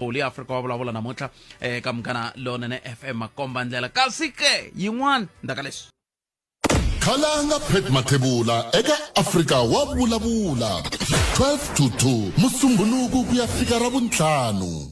Poli Afrika wa vulavula namuntlha eka Munghana Lonene FM makomba ndlela kasi ke yin'wana ndzhaku ka leswi. Khalanga Pat Mathebula eka Afrika wa vulavula 12 to 2 Musumbhunuku ku ya fika Ravuntlhanu.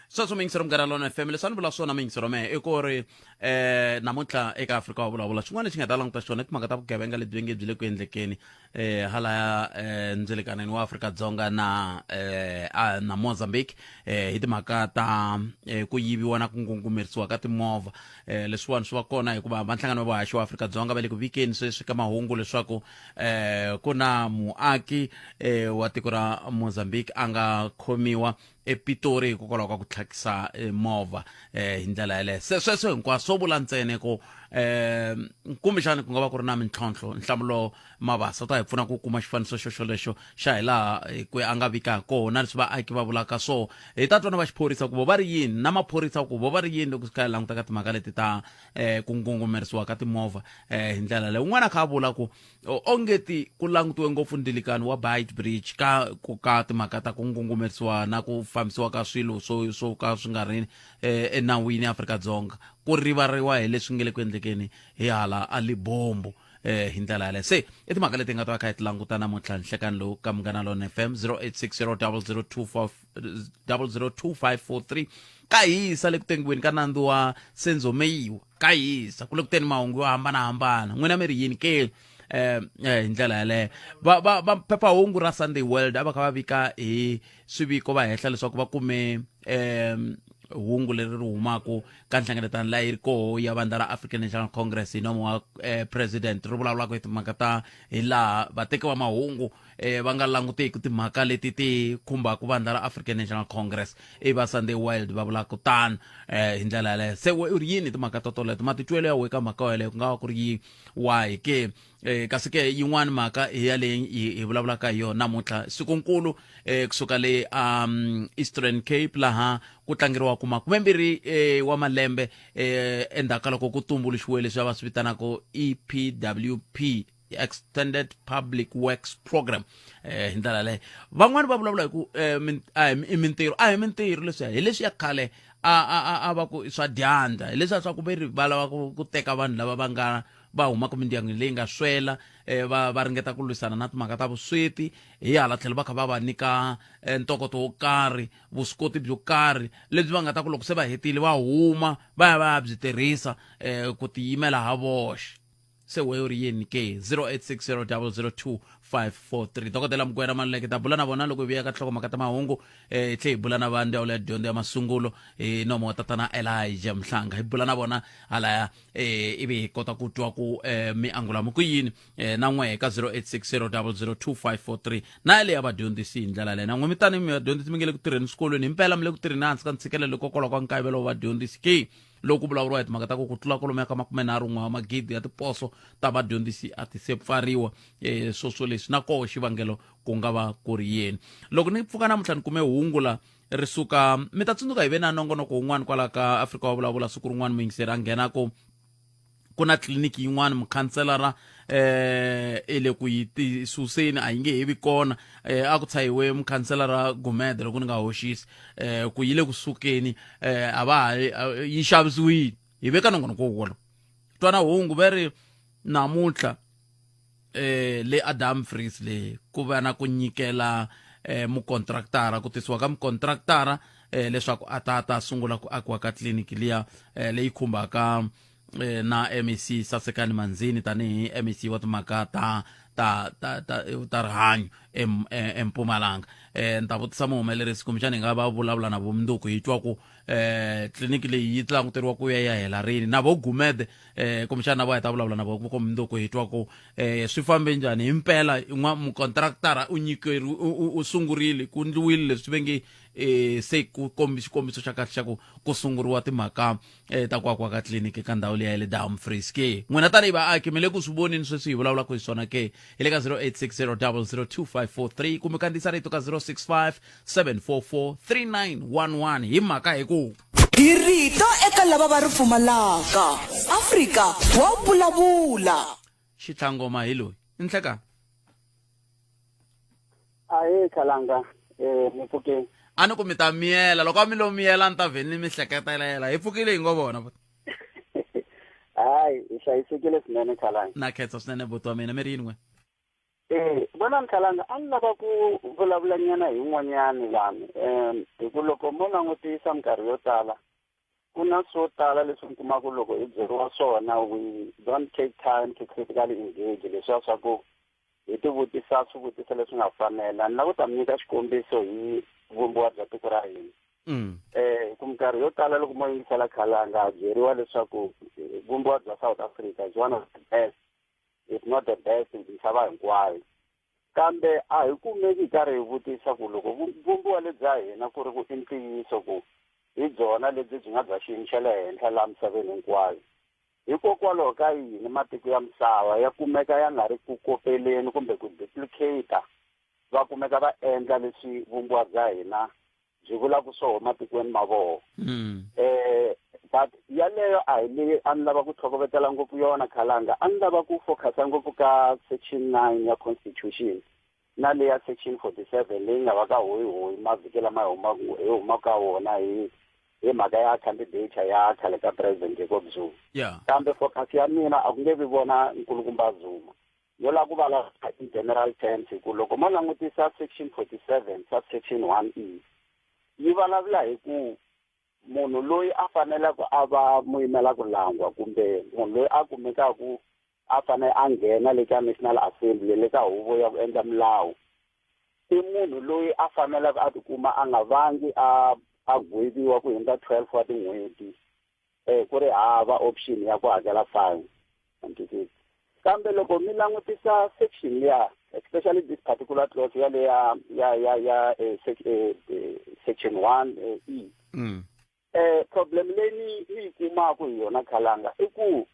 Sweswo miyingisero Munghana Lonene FM leswi a ni vula swona miyingisero mehe i ku ri eh namuntlha eka Afrika wa vulavula xin'wana lexi nga ta languta xona i timhaka ta vugevenga lebyi nge byi le ku endlekeni eh halaya eh ndzelekaneni wa Afrika-Dzonga na eh a, na Mozambique eh hi timhaka ta eh, ku yiviwa na ku ngungumerisiwa ka timovha eh leswiwani swi va kona hikuva va nhlangano wa vahaxi wa Afrika-Dzonga va le ku vikeni sweswi ka mahungu leswaku eh ku na muaki eh wa tiko ra Mozambique a nga khomiwa ePitori hikokwalaho ka ku tlhakisa eh, movha eh, hi ndlela yeleyo se sweswo hinkwaswo swo vula ntsena ku eh, kumbexani ku nga va ku ri na mintlhontlho nhlamulo mavasa u ta hi pfuna ku kuma xifaniso xo xolexo xa hi laha eh, ku a nga vika kona leswi vaaki va vulaka so hi ta twa na va xiphorisa ku vo va ri yini na maphorisa ku vo va ri yini loko swi kha hi languta ka timhaka leti ta eh, ku ngungumerisiwa ka timovha eh, hi ndlela leyi un'wana a kha a vula ku ongeti ku langutiwe ngopfu ndilikani wa Beit Bridge ka ku ka timhaka ta ku ngungumerisiwa na ku fambisiwa ka swilo swo swo ka swi nga ri eh, enawini Afrika-Dzonga ku rivariwa hi leswi nge le ku endlekeni hi hala a Libombo eh hi ndlela yaleyo se i timhaka leti hi nga ta va kha hi ti languta namuntlha nhlekani lowu ka Munghana Lone FM 0860 002543 ka hisa le ku tengiweni ka nandzu wa Senzo Meyiwa ka hisa ku le ku teni mahungu yo hambanahambana n'wina mi ri yini ke eh, eh hi ndlela yaleyo va va va phephahungu ra Sunday World a va kha va vika hi swiviko va hehla leswaku va kume eh hungu leri ri humaka ka nhlengeletano leyi ri koho ya vandla ra African National Congress hi nomo wa eh, president ri vulavulaka hi timhaka ta hi laha vateki va mahungu eh, va nga languteki timhaka leti ti khumbaka vandla ra African National Congress i va Sunday World va vulaka tano eh, hi ndlela yaleyo se we u ri yini timhaka to toleto matitwelo ya we ka mhaka yaleyo ku nga va ku ri yi wahi ke eh, kasi ke yin'wana mhaka hi yaleyi hi vulavulaka hi yona namuntlha sikunkulu eh, kusuka le Eastern Cape laha ku tlangeriwaka makumembirhi eh, wa malembe eh, endzhaku ka loko ku tumbuluxiwe leswi va swi vitanaka EPWP Extended Public Works Program eh hi ndlela yaleyo van'wani va vulavula hi ku eh, a hi i mintirho a hi mintirho leswiya hi leswiya khale a a a a va ku i swa dyandza hi leswiya swa ku ve ri va lava ku ku teka vanhu lava va nga va humaka mindyangwini leyi nga swela eh, va va ringeta ku lwisana na timhaka ta vusweti hi hala tlhelo va kha va va nyika eh, ntokoto wo karhi vuswikoti byo karhi lebyi va nga ta ku loko se va hetile va huma va ya va ya byi tirhisa eh, ku tiyimela ha voxe se we u ri yini ke 0860002543 dokodela mugwera maluleke ta bula na vona loko hi vuya ka nhlokomhaka ta mahungu eh, hi tlhe hi bula na va ndzawulo ya dyondzo ya masungulo hi nomo wa tatana elijah mhlanga hi bula na vona halaya eh, ivi hi kota ku twa ku eh, mi angula mi ku yini eh, na n'we ka 0860002543 na yaleyo ya vadyondzisi hi ndlela leyi na n'we mi tani mi vadyondzisi mi nge le ku tirheni swikolweni himpela mi le ku tirheni hansi ka ntshikelelo hikokwalaho ka nkayivelo wa vadyondzisi ke Loko ku vulavuriwa hi timhaka ta ku ku tlula kwalomuya ka makumenharhu-n'we wa magidi ya tiposo ta vadyondzisi a ti se pfariwa e, swoswo leswi na koho xivangelo ku nga va ku ri yini. Loko ni pfuka namuntlha ni kume hungu la ri suka mi ta tsundzuka hi ve na nongonoko wun'wana kwala ka Afrika wa vulavula siku rin'wana muyingiseri a nghena ku ku na tliliniki yin'wana mukhanselara eh i le ku yi tisuseni a yi nge he vi kona eh a ku tshahiwe mukhanselara Gumede loko ni nga hoxisi eh ku yi le ku sukeni eh a va ha yi xavisiwile hi veka nongonoko wolo twana hungu ve ri namuntlha eh le Adam Fries le ku va na ku nyikela eh mukontraktara ku tisiwa ka mukontraktara eh leswaku a ta ta sungula ku akiwa ka tliliniki liya eh, leyi khumbaka eh, na MEC Sasekani Manzini tanihi MEC wa timhaka ta ta ta ta, ta rihanyo eMpumalanga eh ni ta vutisa muhumelerisi kumbexana hi nga va vulavula na vo mundzuku hi twa ku eh tliliniki leyi yi languteriwa ku ya ya hela rini na vo Gumede eh kumbexana va hi ta vulavula na vo ku mundzuku hi twa ku eh swi fambe njhani himpela n'wa mukontraktara u nyikeri u sungurile ku ndliwile leswi ve nge eh se ku kombi xikombiso xa kahle xa ku ku sunguriwa timhaka eh ta ku akiwa ka tliliniki ka ndhawu liya ya le Dumfries ke n'wina tanihi vaaki mi le ku swi voneni sweswi hi vulavulaka hi swona ke hi le ka 0860002543 kumbe kandziyisa rito ka 065 744 3911 hi mhaka hi ku Hi rito eka lava va ri pfumalaka. Afrika wa vulavula. Xitlhangoma hi loyi. I nhlekani. Ahee Khalanga, eh ni pfukeni. A ni ku mi ta miyela, loko a mi lo miyela a ni ta vhe ni mi hleketelela. Hi pfukile hi ngo vona buti. Hayi, hi hlayisekile swinene Khalanga. Na khensa swinene buti wa mina, mi ri yini n'we? Eh, vonani Khalanga, a ni lava ku vulavulanyana hi n'wanyani lani um hi ku loko mo langutisa minkarhi yo tala ku na swo tala leswi mi kumaka loko hi byeriwa swona we don't take time to critically engage leswiya swa ku hi tivutisa swivutiso leswi nga fanela. Ni lava ku ta mi nyika xikombiso hi vumbiwa bya tiko ra hina. Hi ku minkarhi yo tala loko mo yingisela Khalanga ha byeriwa leswaku vumbiwa bya South Africa is one of the best, if not the best, misava hinkwayo. Kambe a hi kumeki hi karhi hi vutisa ku loko vumbiwa lebya hina ku ri ku i ntiyiso ku hi byona lebyi byi nga bya xiyimo xa le henhla laha misaveni hinkwayo, hikokwalaho ka yini matiko ya misava ya kumeka ya nga ri ku kopeleni kumbe ku duplicate va kumeka va endla leswi vumbiwa bya hina byi vulaka swoho matikweni ma voho? But yaleyo a hi leyi a ni lava ku tlhokovetsela ngopfu yona Khalanga. A ni lava ku focusa ngopfu ka section 9 ya constitution na leya section 47 leyi nga va ka hoyihoyi mavhiki lama hi humaka ka wona hi mhaka ya candidature ya khale ka president Jacob Zuma. Kambe focus ya mina a ku nge vi vona nkulukumba Zuma. Yo lava ku vulavula in general terms hi ku loko mo langutisa section 47 subsection 1E yi vulavula hi ku munhu loyi a faneleke a va muyimela ku langwa kumbe munhu loyi a kumekaku a fanele a nghena le ka National Assembly le ka huvo ya ku endla milawu i munhu loyi a faneleke a tikuma a nga vangi a gweviwa ku hundza 12 wa tin'hweti ku ri hava option ya ku hakela fine. Kambe loko mi langutisa section liya, especially this particular clause ya le ya section 1 E, problem leyi ni yi kumaka hi yona Khalanga i ku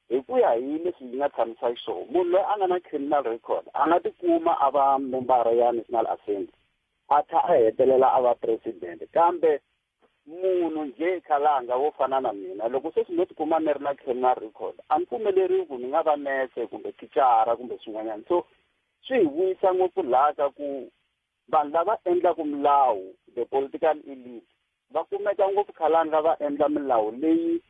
hi ku ya hi leswi yi nga tshamisa xiswona, munhu loyi a nga na criminal record a nga tikuma a va membara ya National Assembly a tlha a hetelela a va president. Kambe munhu njhe Khalanga wo fana na mina, loko sweswi no tikuma ni ri na criminal record a ni pfumeleriwi ku ni nga va nese kumbe thicara kumbe swin'wanyana. So swi hi vuyisa ngopfu laha ka ku vanhu lava endlaku milawu, the political elite, va kumeka ngopfu Khalanga va endla milawu leyi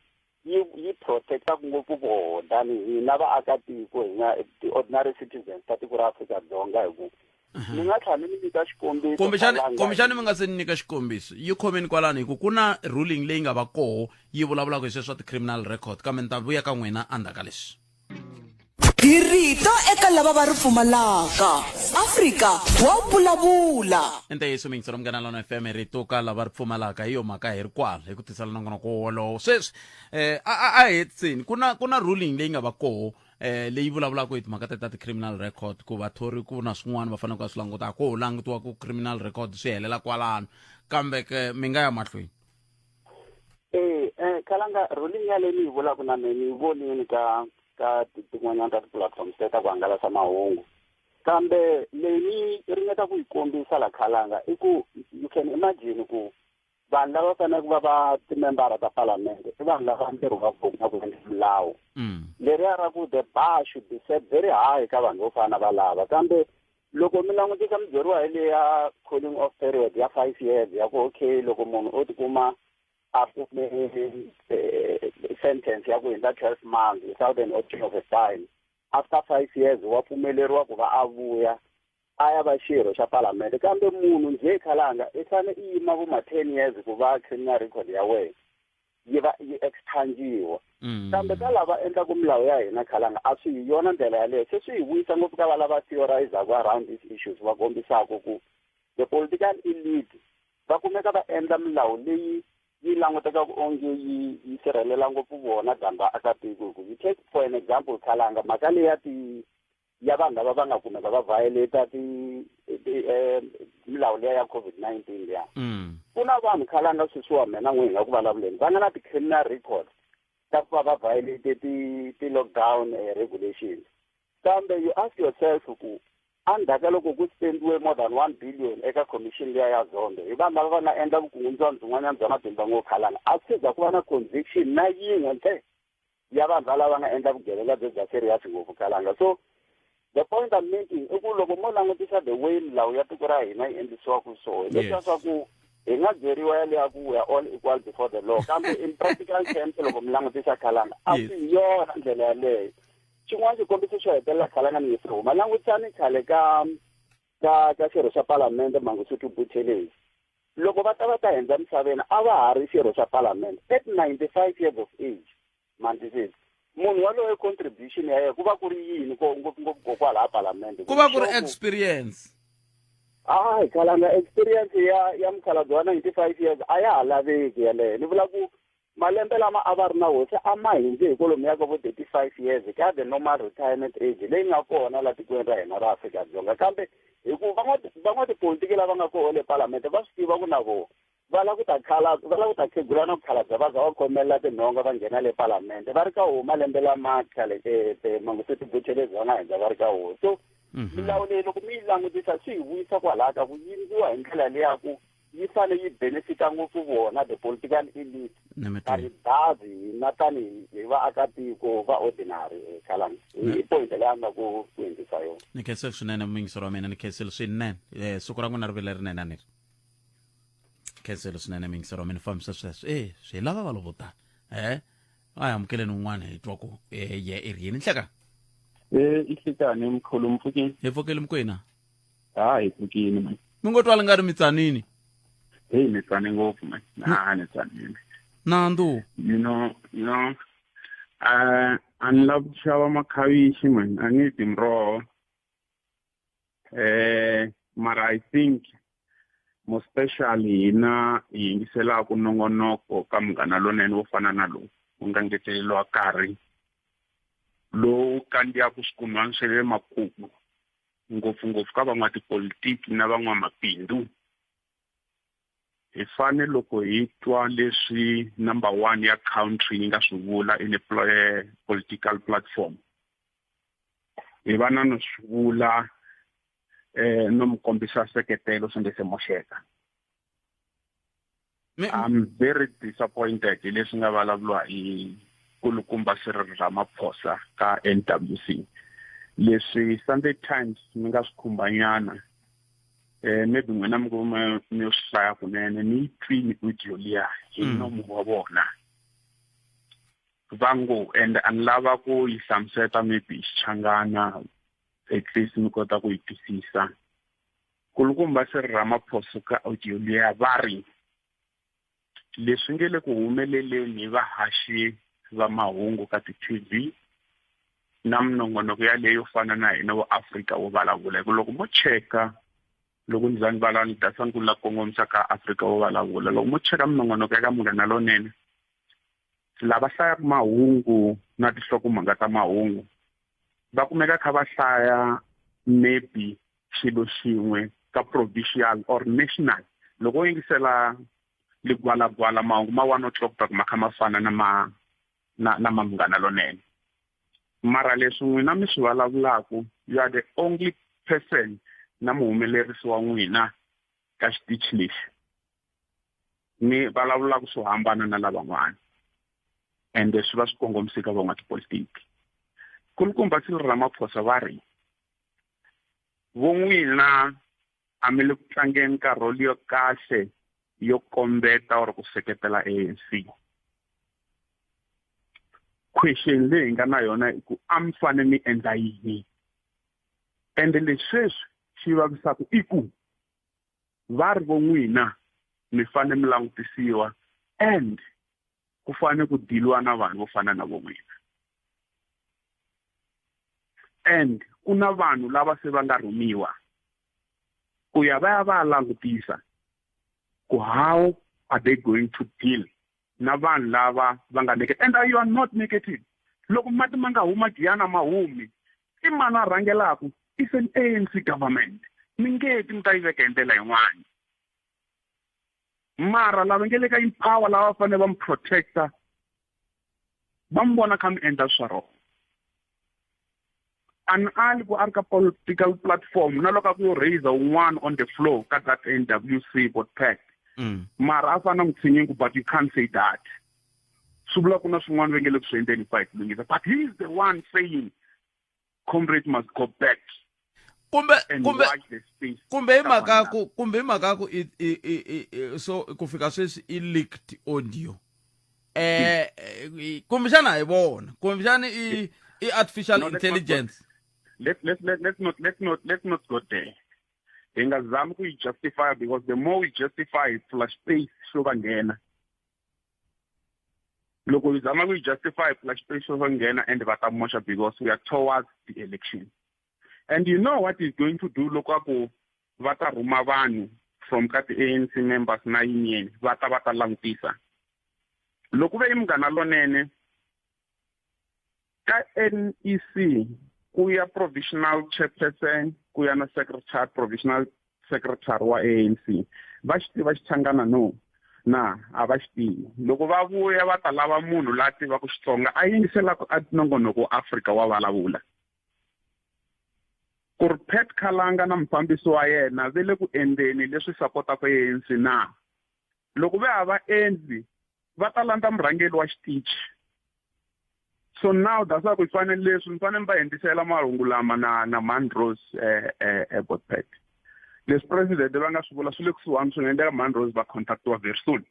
yi protectaka ngopfu voho than hina vaakatiko, hi nga ti-ordinary citizens ta tiko ra Afrika-Dzonga. Hi ku ni nga tlhela ni mi nyika xikombiso. Kumbexani mi nga se ni nyika xikombiso, yi khomeni kwalano hi ku ku na ruling leyi nga va koho yi vulavulaka hi sweswo swa ti-criminal record, kambe ni ta vuya ka n'wina endzhaku ka leswi. Hi rito eka lava va ri pfumalaka. Afrika wa vulavula. I ntiyiso miyingiselo Munghana Lona FM, rito ka lava ri pfumalaka. Hi yo mhaka hi ri kwala hi ku tisela nongonoko wolowo sweswi. A hetiseni, ku na ruling leyi nga va koho leyi vulavulaka hi timhaka ta ti-criminal record, ku vathori ku na swin'wana va fanele ku va swi languta, a ko ho langutiwa ku criminal record swi helela kwalano. Kambe ke mi nga ya mahlweni. Khalanga, ruling yaleyo ni yi vulaka na mina ni yi vonini ka tin'wanyana ta ti-platforms ta ku hangalasa mahungu, kambe leyi ni ringeta ku yi kombisa la Khalanga i ku you can imagine ku vanhu lava faneleke va va timembara ta palamende i vanhu lava ntirho wa vona ku endla milawu. Leriya ra ku the bar should be set very high ka vanhu vo fana va lava, kambe loko mi langutisa mi byeriwa hi leya cooling off period ya 5 years ya ku okay, loko munhu o tikuma a kume sentence ya ku hundza 12 months without an option of a fine, after 5 years wa pfumeleriwa ku va a vuya a ya va xirho xa palamende. Kambe munhu njhe Khalanga i fane i yima vo ma 10 years ku va criminal record ya wena yi va yi expungiwa. Kambe ka lava endlaku milawu ya hina Khalanga a swi hi yona ndlela yaleyo. Se swi hi vuyisa ngopfu ka va lava theorizaka around these issues, va kombisaka ku the political elite va kumeka va endla milawu leyi yi langutekaka onge yi sirhelela ngopfu vona than vaakatiko. Hi ku you take for an example Khalanga mhaka leyi ya ti ya vanhu lava va nga kumeka va violate ti milawu liya ya COVID-19 liya. Ku na vanhu Khalanga sweswiwa mina n'wi hi nga ku vulavuleni va nga na ti-criminal records ta ku va va violate ti-lockdown regulations, kambe you ask yourself ku endzhaku ka loko ku spendiwe more than 1 billion eka commission liya ya Zondo hi vanhu lava va nga endla vukungundzwani byin'wanyana bya matimba ngopfu Khalanga, a swi za ku va na conviction na yin'we ntsena ya vanhu valava nga endla vugevenga byo bya serious ngopfu Khalanga. So the point I'm making i ku loko mo langutisa the way milawu ya tiko ra hina yi endlisiwaka so hi leswiya swa ku Hi nga byeriwa yaleya ku we are all equal before the law, kambe in practical terms loko mi langutisa Khalanga, a swi yona ndlela yaleyo. Xin'wana xikombiso xo hetelela Khalanga ni nge se huma, langutisani khale ka ka ka xirho xa palamende Mangosuthu Buthelezi. Loko va ta va ta hundza misaveni a va ha ri xirho xa palamende at 95 years of age. Ma ni twisisa? Munhu yaloye contribution ya yena ku va ku ri yini ko ngopfungopfu ko kwalaha palamende? Ku va ku ri experience. Hayi Khalanga, experience ya ya mukhalabye wa 95 years a ya ha laveki yaleyo. Ni vula ku malembe lama a va ri na wona se a ma hindze hi kwalomuya ka vo 35 years ka the normal retirement age leyi nga kona la tikweni ra hina ra Afrika-Dzonga. Kambe hi ku van'watipolitiki lava nga koho le palamende va swi tiva ku na vona va lava ku ta khala va lava ku ta khegula na ku khalabya va za va khomelela tinhonga va nghena le palamende va ri ka wo malembe lama khale Mangosuthu Buthelezi va nga hundza va ri ka wo. So milawu leyi loko mi yi langutisa swi hi vuyisa kwalaya ka ku yi endliwa hi ndlela leya ku yi fane yi benefita ngopfu vona the political elite karhi bazi hina tanihi hi vaakatiko va ordinary khalanga i point leyi a nga ku ku hindzisa yona. Ni khensile swinene muyingiseri wa mina, ni khensile swinene. Siku ra n'wina ri vile rinene a ni ri khensile swinene muyingiseri wa mina, fambisa sweswo e swi lava va lovo tala a hi amukeleni un'wana hi twa ku ye i ri yini nhleka. I hlekani mkhulu, mpfukini? Hi pfukile mkwena. Ha, hi pfukini man. Mi ngo twala nga ri mitsanini? Hey, ni tsane ngopfu man. Na ni tsanile. Nandu. You know, a ni lavi ku xava makhavichi man, a ni dyi miroho. Mara I think more especially hina hi yingiselaka nongonoko ka Munghana Lonene wo fana na lowu wu nga ngeteleriwa nkarhi lowu kandziyaka swikunwana swa le makumu ngopfungopfu ka van'watipolitiki na van'wamabindzu. Hi fane loko hi twa leswi number one ya country yi nga swi vula in a political platform, hi va na no swi vula no mi kombisa seketelo swi nge se moxeka. I'm very disappointed hi leswi nga vulavuriwa hi kulukumba Cyril Ramaphosa ka NWC. Leswi Sunday Times mi nga swi khumbanyana, maybe n'wina mi ku mi yo swi hlaya kunene, ni yi twini audio liya hi nomu wa vona va ngo, and a ni lava ku yi hlamuseta maybe hi Xichangana, at least mi kota ku yi twisisa. Kulukumba Cyril Ramaphosa ka audio liya va ri leswi nge le ku humeleleni hi vahaxi va mahungu ka ti-TV na minongonoko yaleyo yo fana na hina wo Afrika wo vulavula, hi ku loko mo cheka loko ni za ni vala ni dasa ni ku la kongomisa ka Afrika wo vulavula, loko mo cheka minongonoko ya ka Munghana Lonene, lava hlayaka mahungu na tinhlokomhaka ta mahungu va kumeka kha va hlaya maybe xilo xin'we ka provincial or national. Loko u yingisela ligwalagwala mahungu ma 1 o'clock ta kuma kha ma fana na ma na na ma Munghana Lonene, mara leswi n'wina mi swi vulavulaku, you are the only person na muhumelerisi wa n'wina ka xitichi lexi mi vulavulaka swo hambana na lavan'wana, ende swi va swi kongomise ka van'watipolitiki. Kulukumba Cyril Ramaphosa va ri vo n'wina a mi le ku tlangeni ka role yo kahle yo kombeta or ku seketela ANC. Question leyi hi nga na yona i ku a mi fane mi endla yini? Ende leswi sweswi xi vavisaka i ku va ri vo n'wina mi fane mi langutisiwa and ku fane ku diliwa na vanhu vo fana na vo n'wina, and ku na vanhu lava se va nga rhumiwa ku ya va ya va ya langutisa ku how are they going to deal na vanhu lava va nga negative. And you are not negative. Loko mati ma nga huma Giyani ma humi, i mani a rhangelaku? It's an ANC government. Mi nge ti mi ta yi veka hi ndlela yin'wana, mara lava nge le ka empower lava fanele va mi protecta va mi vona kha mi endla swa rona. A ni ali ku a ri ka political platform na loko a ku yo raise un'wana on the floor ka that NWC vote pact, mara a fana n'wi tshinyeni ku but you can't say that, swi vula ku na swin'wana va nge le ku swi endleni fight lunghisa, but he is the one saying comrade must go back. Kumbe And kumbe watch the space. Kumbe hi Ka mhaka vanhu ku kumbe hi mhaka ku i i i i so ku fika sweswi i leaked audio. Kumbexana hi vona, kumbexana i artificial No, let's not go- intelligence. Let's not go there. Hi nga zami ku yi justify, because the more we justify, hi pfula space xo va nghena. Loko hi zama ku yi justify, hi pfula space xo va nghena and va ta moxa, because we are towards the election. And you know what is going to do loko a ku va ta rhuma vanhu from ka ti-ANC members na union, va ta langutisa. Loko ve i Munghana Lonene ka NEC, ku ya provisional chairperson, ku ya na secretary, provisional secretary wa ANC, va xi tiva Xichangana no na a va xi tivi? Loko va vuya, va ta lava munhu la tivaka Xitsonga, a yingiselaka a nongonoko wa Afrika wa Vulavula, ku ri Pat Khalanga na mufambisi wa yena ve le ku endleni leswi sapotaka ANC na. Loko ve a va endli, va ta landza murhangeri wa xitichi. So now that's why ku fanele leswi mi fanele mi va hundzisela mahungu lama na Mandros Botpet. Leswi president va nga swi vula swi le kusuhani, swi nga endleka Mandros va contactiwa very soon,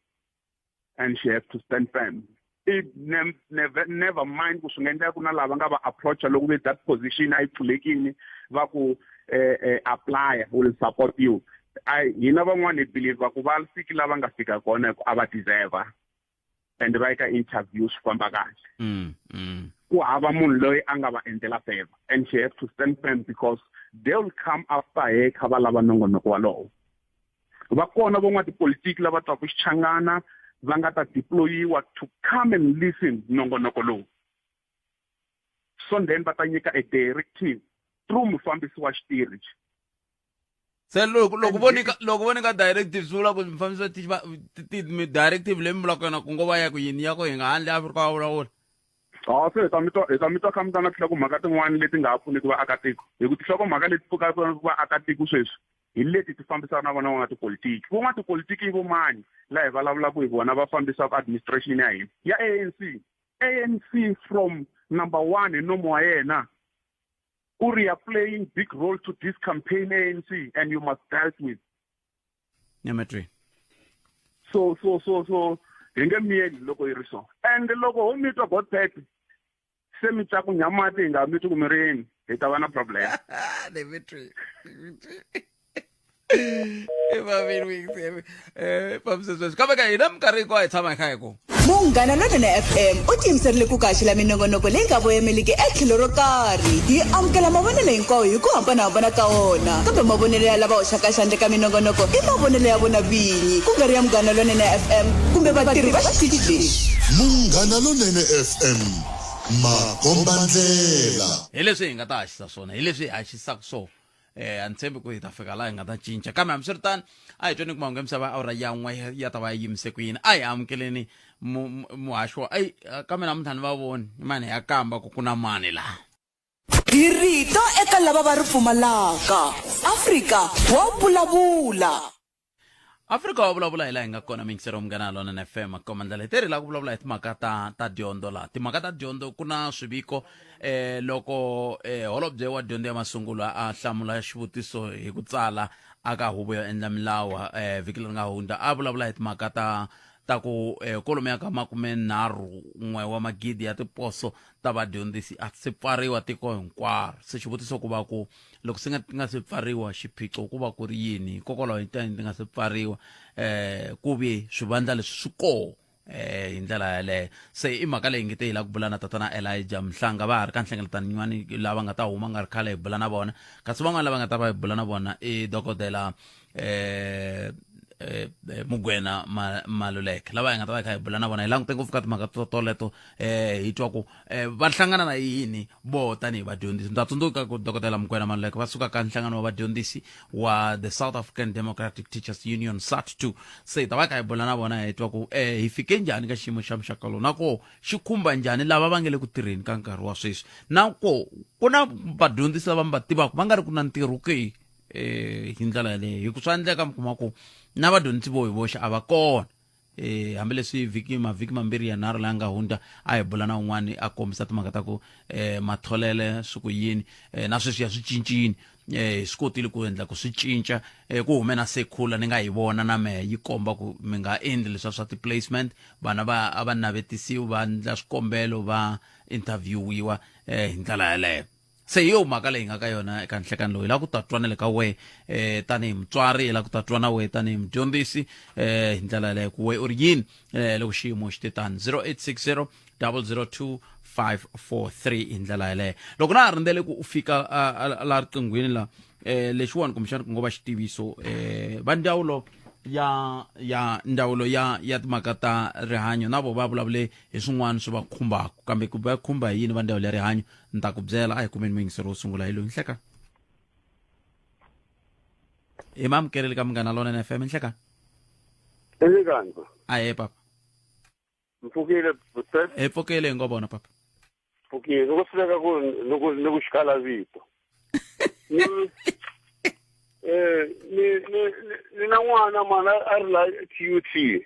and she has to stand firm. It never, never mind ku swi nga endleka ku na lava nga va approacha loko ve that position a yi pfulekini, va ku apply, will support you. I hina van'wani hi believe ku va fiki lava nga fika kona ku a va deserve, and va ka interview swi famba kahle. Ku hava munhu loyi a nga va endlela favor, and she have to stand firm because they will come after her kha va lava nongonoko walowo. Va kona van'watipolitiki lava twaku Xichangana va nga ta deployiwa to come and listen nongonoko lowu, so then va ta nyika a directive through mufambisi wa xitirhi. Se loko vo nyika directive, swi vula ku mufambisi wa xitichi directive leyi mi vulaka yona ku ngo va ya ku yini, ya ku hi nga handle Afrika wa Vulavula? Ha, se hi ta mi twa kha mi ta na tinhlokomhaka tin'wani leti nga ha pfuniki vaakatiko, hi ku tinhlokomhaka leti pfukaka vaakatiko sweswi hi leti ti fambisana na vona van'watipolitiki. Van'watipolitiki i vo mani laha hi vulavulaka hi vona va fambisaka administration ya hina ya ANC? ANC from number one hi nomo wa yena u ri, "Are playing big role to this campaign, ANC, and you must dealt with." Nyametweni. So hi nge miyeli loko yi ri so, and loko ho mi twa Godpet se mi cakunya mati, hi nga mi twi ku mi ri yini, hi ta va na problem. Dimitri, Dimitri, fambise sweswi, kambe ka hina minkarhi hinkwayo hi tshama hi kha hi ku Munghana Lonene FM u tiyimiserile ku kaxela minongonoko leyi nga voyameliki etlhelo ro karhi. Hi amukela mavonelo hinkwawo hi ku hambanahambana ka wona, kambe mavonelo ya lava hoxaka xandla ka minongonoko i mavonelo ya vona vinyi, ku nga ri ya Munghana Lonene FM kumbe vatirhi va xitichi lexi. Munghana Lonene FM, makombandlela. Hi leswi hi nga ta haxisa swona, hi leswi hi haxisaka swona. A ni tshembi ku hi ta fika laha hi nga ta cinca, kambe hambiswiritano a hi tweni ku mahungu ya misava awara ya n'we ya ta va ya yimise ku yini. A hi amukeleni muhaxi wa ayi, kambe namuntlha ni va voni mani ya kamba ku ku na mani laha. Hi rito eka lava va ri pfumalaka. Afrika wa vulavula. Afrika wa Vulavula hi laha hi nga kona mingisero Munghana Lona FM koma ndlela hi tirhi la ku vulavula hi timhaka ta dyondzo laha. Timhaka ta dyondzo, ku na swiviko loko holobye wa dyondzo ya masungulo a hlamula xivutiso hi ku tsala aka huvo yo endla milawu vhiki leri nga hundza, a vulavula hi timhaka ta ku kwalomuya ka 31 wa magidi ya tiposo ta vadyondzisi a se pfariwa tiko hinkwaro. Se xivutiso ku va ku loko swi nga ti nga se pfariwa, xiphiqo ku va ku ri yini? Hikokwalaho ti nga se pfariwa, ku ve swivandla leswi swi koho hi ndlela yaleyo. Se i mhaka leyi nge te hi lava ku bula na tatana Elijah Mhlanga, va ha ri ka nhlengeletano yin'wani lava nga ta huma nga ri khale hi bula na vona, kasi van'wana lava nga ta va hi bula na vona i dokodela Mugwena Maluleke, lava hi nga ta va hi kha hi bula na vona. Hi langute ngopfu ka timhaka to toleto, hi twa ku va hlangana na yini vo tanihi vadyondzisi. Ndza tsundzuka ku dokodela Mugwena Maluleke va suka ka nhlangano wa vadyondzisi wa the South African Democratic Teachers Union, SADTU. Se hi ta va kha hi bula na vona, hi twa ku hi fike njhani ka xiyimo xa muxaka lowu, na ko xi khumba njhani lava va nga le ku tirheni ka nkarhi wa sweswi, na ko ku na vadyondzisi lava mi va tivaka va nga ri ku na ntirho ke hi ndlela yaleyo, hi ku swa endleka mi kuma ku na vadyondzi vo hi voxe a va kona. Hambileswi vhiki mavhiki mambirhi ya nharhu laya nga hundza a hi bula na un'wani a kombisa timhaka ta ku matholele swi ku yini, na sweswi ya swi cincini. eh hi swi kotile ku endla ku swi cinca eh, ku hume na sekhula ni nga yi vona na mehe yi komba ku mi nga endli leswa swa ti-placement vana va a va navetisiwi va endla swikombelo va interviewiwa eh, hi ndlela yaleyo se hi yo mhaka leyi nga ka yona eka nhlekani lowu hi lava ku ta twa na le ka wehe um tanihi mutswari hi lava ku ta twa na wehe tanihi mudyondzisi um hi ndlela yaleyo ku wehe u ri yini um loko xiyimo xi te tani 0860 002 543 hi ndlela yaleyo loko na ha rindzele ku u fika laha riqinghweni la um lexiwani kumbexana ku ngo va xitiviso um va ndzawulo ya ya ndzawulo ya ya timhaka ta rihanyo na vo va vulavule hi swin'wana swi va khumbaka kambe ku va khumba hi yini va ndzawulo ya rihanyo ni ta ku byela a hi kumeni muyingiseri wo sungula hi loyi nhleka hi ma amukeleli ka munghana lonene fm nhleka Nhlikani ahe papa mpfukile bute hi pfukile hi ngo vona papa pfukile loko swi veka ku ni ku ni ku xikala vito ni eh ni ni ni na n'wana mana a ri la TUT i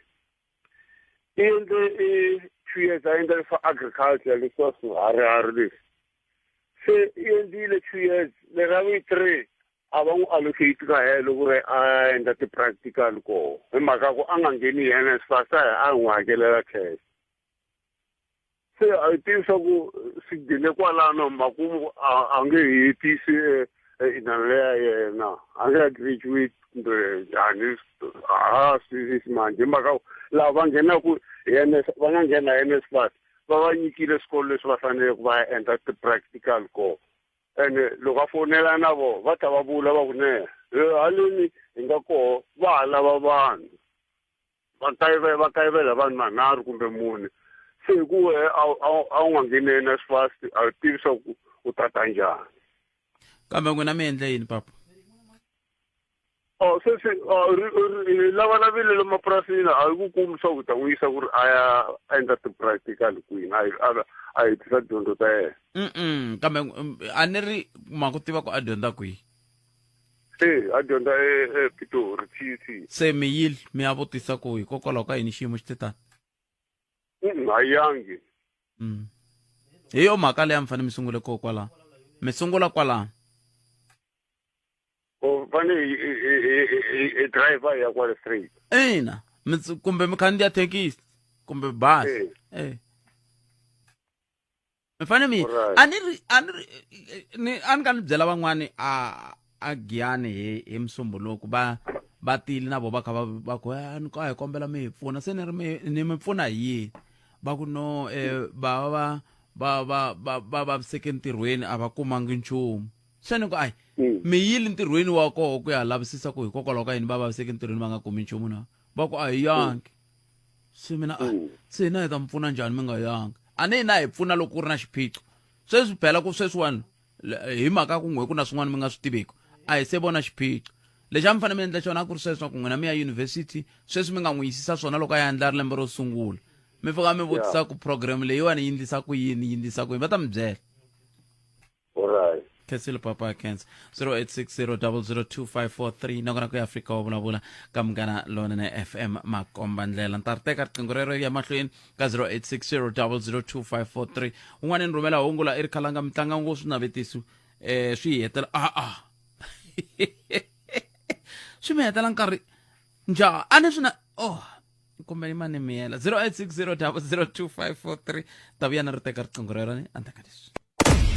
endle i 2 years a endla swa agriculture leswi swiharihari leswi se i endlile 2 years lera vu 3 a va n'wi allocate ka helo ku ri a endla ti-practical koho hi mhaka ku a nga ngheni hi NSFAS a a n'wi hakelela cash se a yi tivi swa ku swi gine kwalano makumu a nge hetisi eh, eh, inana leya yena a nge ya graduate kumbe njhani a ha swi twisisi manje hi mhaka ku lava va nghenaku hi NS va nga nghena hi NSFAS va va nyikile swikolo leswi va faneleke va ya endla ti-practical kona ene loko a fonela na vona va ta va vula va ku ne haleni hi nga koho va ha lava vanhu va kayivela va kayivela vanhu manharhu kumbe mune se hi ku wehe a wu nga ngheni NSFAS a wu tivi swa ku u tata njhani kambe n'wina mi endle yini papa Oh, se se oh, ri lavalavile le mapurasini a yi ku kumi swa ku ta n'wi yisa ku ri a ya endla ti-practical kwini a a hetisa dyondzo ta yena mm kambe mm, a ni ri ma ku tiva ku a dyondza kwihi e a dyondza ePitori TUT se mi yile mi ya vutisa ku hikokwalaho ka yini xiyimo xi te tani a yangi mm. hi yo mhaka leyi a mi fanele mi sungule koho kwalano mi sungula kwalano u fane hi driver ya kwale straight ina kumbe mi khandziya thekisi kumbe bazi eh mi fanele mi a ni ri a ni ri ni a ni ka ni byela van'wani a a giyani hi hi musumbhunuku va va tile na vo va kha va va ku a ni a hi kombela mi hi pfuna se ni ri mi ni mi pfuna hi yini va ku no eh va va va va va va vaviseke ntirhweni a va kumangi nchumu se ni ku ayi mm. mi yile ntirhweni wa koho ku ya lavisisa ku hikokwalaho ka yini va vaviseke ntirhweni va nga kumi nchumu na va ku a hi yangi se mina a mm. se hina hi ta mi pfuna njhani mi nga yangi a ni hina hi pfuna loko ku ri na xiphiqo sweswi phela ku sweswiwani hi mhaka ku n'we ku na swin'wana mi nga swi tiveki a hi se vona xiphiqo lexi a mi fanele mi endla xona a ku ri sweswi ku n'wina mi ya yunivhesiti sweswi mi nga n'wi yisisa swona loko a ya endla ri lembe ro sungula mi fika mi vutisa ku program leyiwani yi endlisa ku yini yi endlisa ku yini va ta mi byela Alright. Khensile papa Kens 0860002543 nakona ku ya Afrika wa vulavula ka munghana lonene FM makomba ndlela ni ta ri teka riqingho rero ya mahlweni ka 0860002543 un'wana ni rhumela hungu la i ri khalanga mitlanga ngo swinavetisi eh swi hi hetela a a swi mi hetela nkarhi njhani a ni swi na oh kumbe yimani miyela 0860002543 ta vuya na ri teka riqingho rero ni endzhaku ka leswi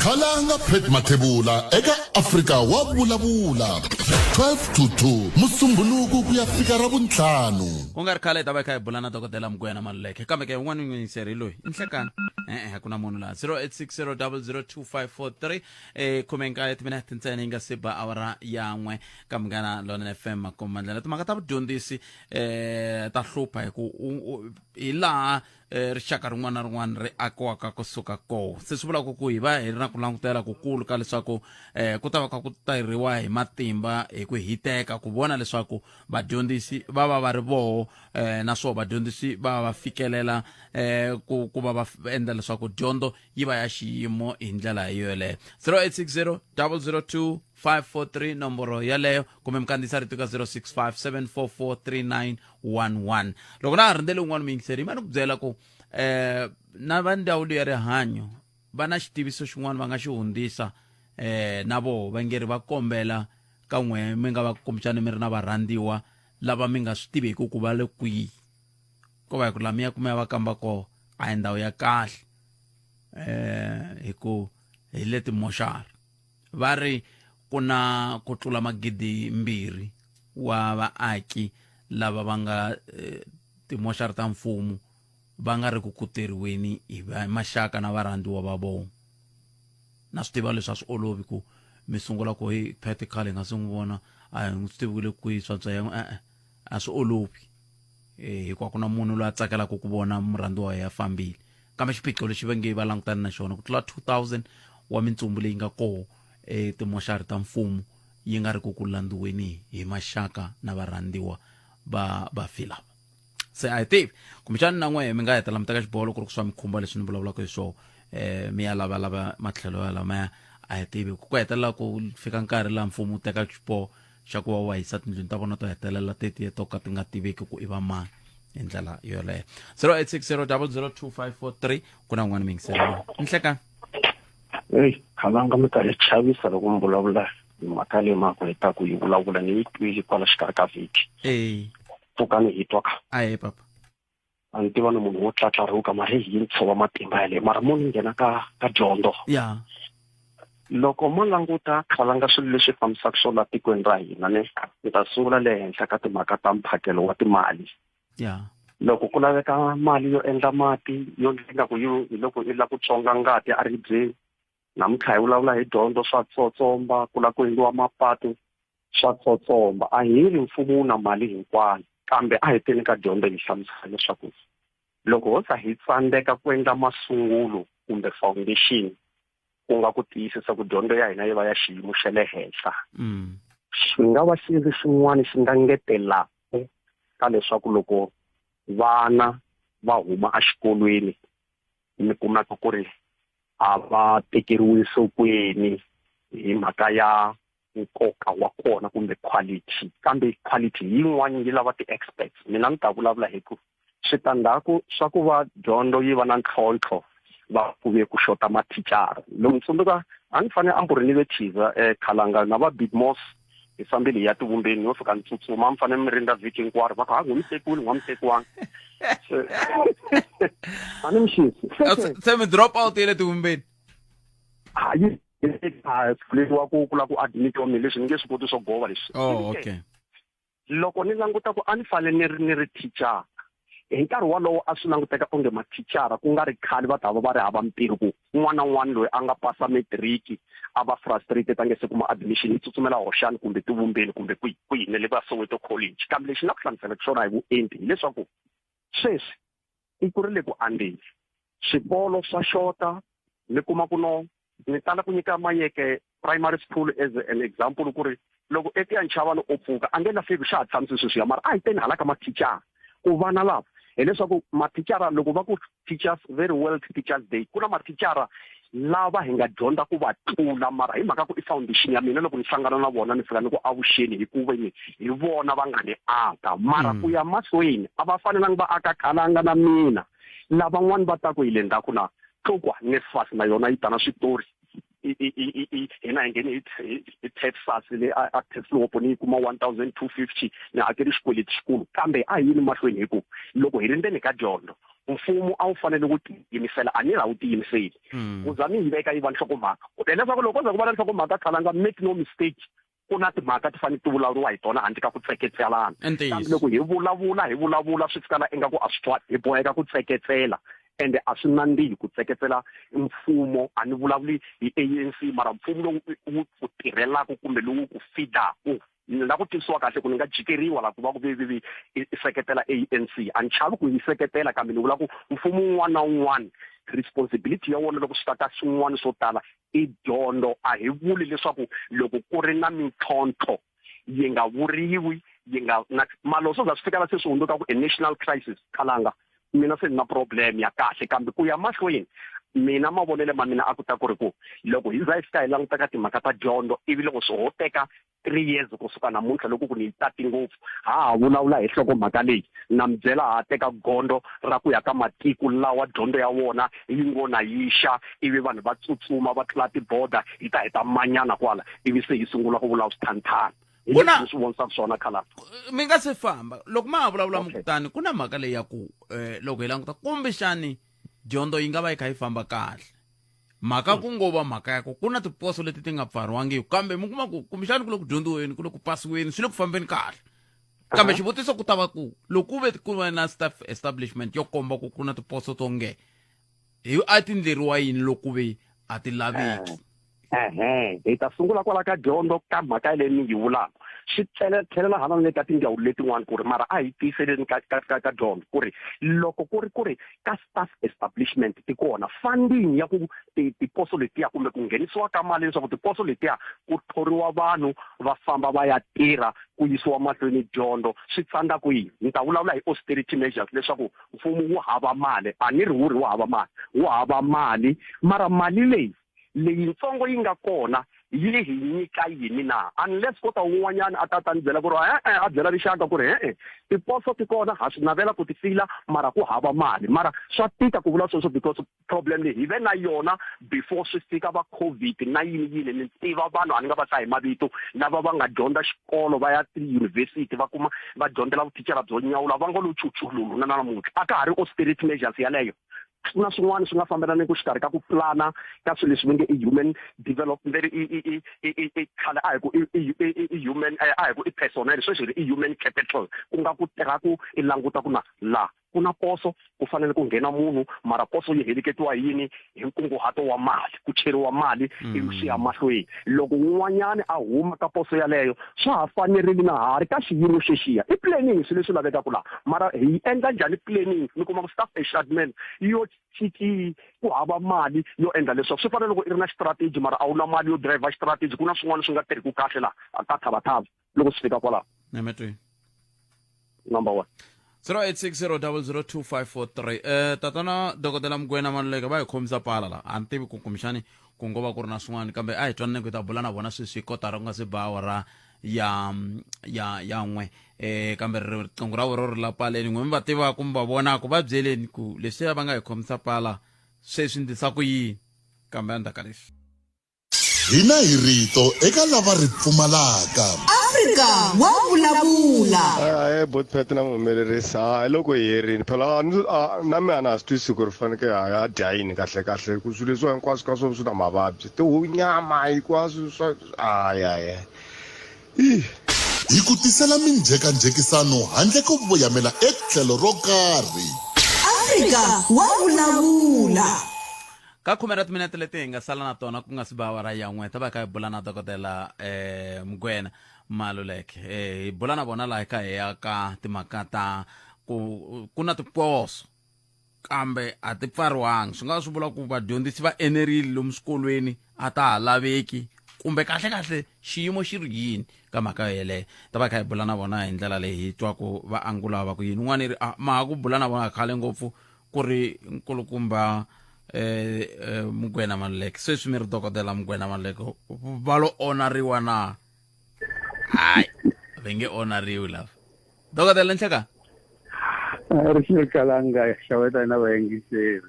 Khalanga Pet Mathebula eka Afrika wa vulavula 12 to 2 Musumbhunuku ku ya fika Ravuntlhanu. Ku nga ri khale hi ta va hi kha hi bula na dokodela Mugwena Maluleke kambe ke un'wana n'wingiseri hi loyi i nhlekani e-e a ku na munhu laha 0860002543 e khumenkaye timinete ntsena yi nga se ba awara ya n'we ka Munghana Lonene FM makomba ndlela timhaka ta vudyondzisi eh ta hlupha hi ku hi laha eh, rixaka rin'wana na rin'wana ri akiwaka kusuka kona se swi vulaka ku hi va hi ri na ku langutela kukulu ka leswaku eh, ku ta va kha ku tirhiwa hi matimba hi ku hiteka ku vona leswaku vadyondzisi va va va ri voho eh, naswona vadyondzisi va va fikelela eh, ku ku va va endla leswaku dyondzo yi va ya xiyimo hi ndlela yoleyo 0860 002 543 nomboro yaleyo kumbe mi kandziyisa rito ka 0657443911 loko na ha rindzele un'wana muyingiseri yima ni ku byela ku eh na va ndzawulo ya rihanyo va na xitiviso xin'wana va nga xi hundzisa Na voho va nge ri va kombela ka n'we mi nga va kumbexani mi ri na varhandziwa lava mi nga swi tiveki ku va le kwihi ko va hi ku laha mi ya ku mi ya va kamba koho a hi ndhawu ya kahle hi ku hi le timoxari va ri ku na ku tlula 2000 wa vaaki lava va nga timoxari ta mfumo va nga ri ku kuteriweni hi maxaka na varhandziwa va vona na swi tiva leswi a swi olovi ku mi sungula ku hi phet khale hi nga si n'wi vona a hi n'wi swi tivi le kwihi swantswa ya e-e a swi olovi hikuva ku na munhu loyi a tsakelaka ku vona murhandziwa wa yena a fambile kambe xiphiqo lexi va nge va langutane na xona ku tlula 2000 wa mintsumbu leyi nga koho etimoxari ta mfumo yi nga ri ku ku landziweni hi maxaka na varhandziwa va vafi lava se a hi tivi kumbexani na n'wehe mi nga hetelela mi teka xiboho loko ku ri ku swa mi khumba leswi ni vulavulaka hi swona mi ya lavalava matlhelo ya lamaya a hi tivi ku hetelela ku fika nkarhi laha mfumo wu tekaka xiboho xa ku va wu va yisa tindlwini ta vona to hetelela tetiya to ka ti nga tiveki ku i va mani hi ndlela yoleyo 0860 002543 ku na un'wana miyingisela nhlekani Eyi khalanga mi ta hi chavisa loko mi vulavula hi mhaka leyi ma ku heta ku yi vulavula ni yi twile kwala xikarhi ka vhiki pfukani hi twa ka ahe papa a ni tiva ni munhu wo tlatlarhuka mara hi yi ni tshova matimba yaleyo mara mo ni nghena ka ka dyondzo ya loko mo languta khalanga swilo leswi fambisaka swona tikweni ra hina ne ni ta sungula le henhla ka timhaka ta mphakelo wa timali ya loko ku laveka mali yo endla mati yo ndla ku yo hi loko i lava ku tswonga ngati eribyeni namuntlha hi vulavula hi dyondzo swa tsotsomba ku lava ku endliwa mapatu swa tsotsomba a hi ri mfumo wu na mali hinkwayo kambe a hi teni ka dyondzo hi hlamusela leswaku loko ho za hi tsandzeka ku endla masungulo kumbe foundation ku nga ku tiyisisa ku dyondzo ya hina yi va ya xiyimo xa le henhla xi nga va xi ri xin'wana xi nga ngetelaka ka leswaku loko vana va huma exikolweni mi kumaka ku ri a va tekeriwi enhlokweni hi mhaka ya nkoka wa kona kumbe quality kambe quality yin'wana yi lava ti-experts mina ni ta vulavula hi ku switandzhaku swa ku va dyondzo yi va na ntlhontlho va ku ve ku xota mathicara loko ni tsundzuka a ni fanele a ku ri ni ve thiza khalanga na va big mos hi fambile hi ya tivumbeni yo fika ni tsutsuma a mi fanele mi rindza vhiki hinkwaro va ku ha n'wi mi tekiwile n'wa mi tekiwanga a ni mi xisi se mi drop out ya le tivumbeni hayi a pfuleriwa ku ku lava ku admitiwa mina leswi ni nge swi koti swo gova leswi oh okay loko ni languta ku a ni fanele ni ri ni ri thicara hi nkarhi wolowo a swi languteka onge mathicara ku nga ri khale va ta va va ri hava mintirho ku un'wana na un'wana loyi a nga pasa matric a va frustrated a nge se kuma admission yi tsutsumela hoxani kumbe tivumbeni kumbe kwihi kwihi na le va Soweto college kambe lexi nga ku hlamuselaka xona hi vuenti hileswaku sweswi tiko ri le ku andzeni swikolo swa xota mi kuma ku no ni tala ku nyika mayeke primary school as an example ku ri loko etiya nchavani o pfuka a nge lahleki xa ha tshamisi sweswiya mara a hi teni hala ka mathicara ku vana lava hileswaku mathicara loko va ku teachers very world teachers day ku na mathicara lava hi nga dyondza ku va tlula mara hi mhaka ku i foundation ya mina loko ni hlangana na vona ni fika ni ku avuxeni hikuva ni hi vona va nga ni aka mara ku ya mahlweni a va fanelanga va aka khalanga na mina lavan'wani va ta ku hi le ndzhaku na tlukwa NSFAS na yona yi ta na switori hina hi nghene hi Texas le a Turfloop ni yi kuma 1250 ni hakeli xikweleti xikulu kambe a hi yini mahlweni hi ku loko hi ri ndzeni ka dyondzo mfumo a wu fanele ku tiyimisela a ni ra wu tiyimiseli ku za mi yi veka yi va nhlokomhaka hileswaku loko ko za ku va na nhlokomhaka khalanga make no mistake ku na timhaka ti fanele ti vulavuriwa hi tona handle ka ku tseketselana kambe loko hi vulavula hi vulavula swi fikala ingaku a swi twali hi boheka ku tseketsela ende a swi nandzihi ku tseketsela mfumo a ni vulavuli hi ANC mara mfumo lowu wu ku tirhelaka kumbe lowu ku feedaku ni la ku tivisiwa kahle ku ni nga jikeriwa la ku va ku vi i seketela ANC a ni chavi ku yi seketela kambe ni vula ku mfumo wun'wana na wun'wana responsibility ya wona loko swi ta ka swin'wana swo tala i dyondzo a hi vuli leswaku loko ku ri na mintlhontlho yi nga vuriwi yi nga na malo swo za swi fika la se swi hundzuka ku a national crisis khalanga mina se ni na problem ya kahle kambe ku ya mahlweni Mina mavonelo ma mina a ku ta ku ri ku loko hi za hi fika hi languta ka timhaka ta dyondzo ivi loko swi ho teka 3 years kusuka namuntlha loko ku ni yi tati ngopfu ha ha vulavula hi nhlokomhaka leyi na mi byela ha teka gondzo ra ku ya ka matiko lawa dyondzo ya wona yi ngo na yi xa ivi vanhu va tsutsuma va tlula tiboda hi ta hi ta manyana kwala ivi se hi sungula ku vula swithanthana hi Ku na- leswi ni swi vonisaka swona khalanga. Mi nga se famba loko ma ha vulavula Okay. mukutani ku na mhaka leyi ya ku loko hi languta kumbexani dyondzo yi nga va yi kha yi famba kahle mhaka ku ngo va mhaka ya ku ku na tiposo leti ti nga pfariwangiki kambe mi kuma ku kumbexani ku le ku dyondziweni ku le ku pasiweni swi le ku fambeni kahle kambe xivutiso ku ta va ku loko ku ve ku va na staff establishment yo komba ku ku na tiposo to nge hi a ti ndleriwa yini loko ku ve a ti laveki. Ehe, hi ta sungula kwala ka dyondzo ka mhaka yaleyo ni yi vulaka. Swi tlhela tlhelela hala na le ka tindzawulo letin'wana ku ri mara a hi tiyiseleni ka ka ka ka dyondzo ku ri loko ku ri ku ri ka staff establishment ti kona funding ya ku ti tiposo letiya kumbe ku nghenisiwa ka mali leswaku tiposo letiya ku thoriwa vanhu va famba va ya tirha ku yisiwa mahlweni dyondzo swi tsandza kwihi. Ni ta vulavula hi austerity measures leswaku mfumo wu hava mali, a ni ri wu ri wu hava mali, wu hava mali mara mali leyi leyintsongo yi nga kona yi hi nyika yini na? Unless ko ta un'wanyana a ta ta ni byela ku ri e-e, a byela rixaka ku ri e-e, tiposo ti kona, ha swi navela ku ti fila, mara ku hava mali. Mara swa tika ku vula sweswo because problem leyi hi ve na yona before swi fika va COVID na yini yini. Ni tiva vanhu, a ni nga va hlayi hi mavito, lava va nga dyondza xikolo va ya tiyunivhesiti va kuma va dyondzela vuthicara byo nyawula, va ngo lo chuchululu na namuntlha. A ka ha ri austerity measures yaleyo. Ku na swin'wana swi nga fambelaniki xikarhi ka ku pulana ka swilo leswi va nge i human development i i i i i i khale a hi ku i i i i human a hi ku i personnel sweswi hi ri i human capital ku nga ku tirha ku i languta ku na la ku na poso ku fanele ku nghena munhu mara poso yi heleketiwa hi yini hi nkunguhato wa mali ku cheriwa mali ivi swi ya mahlweni loko un'wanyana a huma ka poso yaleyo swa ha fanerile na ha ri ka xiyimo xexiya i planning swilo leswi lavekaka laha mara hi yi endla njhani planning mi kuma ku staff establishment yo tshiki ku hava mali yo endla leswaku swi fana loko i ri na strategy mara a wu na mali yo driver strategy ku na swin'wana swi nga tirhiku kahle laha ka thavathava loko swi fika kwalaho. Nemetweni. Number one. 0860002543 tatana Dokodela Mugwena Maluleke va hi khomisa pala la a ni tivi ku kumbexani ku ngo va ku ri na swin'wana kambe a hi twananeni ku hi ta bula na vona sweswi kotara ku nga se ba awara ya ya ya n'we kambe riqingho ra vona ri la paleni n'we mi va tivaka mi va vonaka va byeleni ku leswiya va nga hi khomisa pala sweswi ndlisa ku yini kambe endzhaku ka leswi. Hina hi rito eka lava ri pfumalaka. Afrika wa vulavula. Ahee bot Pat na muhumelerisi ha loko hi herini phela na mina a na ha swi twisisi ku ri faneke ha ya dya yini kahle kahle ku swilo leswiwa hinkwaswo ka swona swi na mavabyi tihunyama hinkwaswo swa ayaya i Hi ku tisela minjhekanjhekisano handle ko voyamela etlhelo ro karhi. Afrika wa vulavula. Ka khume ra timinete leti hi nga sala na tona ku nga si ba awara ya n'we, ta va hi kha hi bula na Dokodela Mugwena Maluleke. Hi bula na vona laha hi kha hi ya ka timhaka ta ku ku na tiposo kambe a ti pfariwangi. Swi nga swi vula ku vadyondzisi va enerile lomu swikolweni a ta ha laveki kumbe kahle-kahle xiyimo xi ri yini ka mhaka yeleyo. Ta va hi kha hi bula na vona hi ndlela leyi hi twaku va angula va ku yini. Un'wana i ri a ma ha ku bula na vona khale ngopfu ku ri nkulukumba Mugwena Maluleke sweswi mi ri dokodela Mugwena Maluleke va lo onariwa na hayi va nge onariwi lava dokodela nhleka Ri xeweta na vayingiseri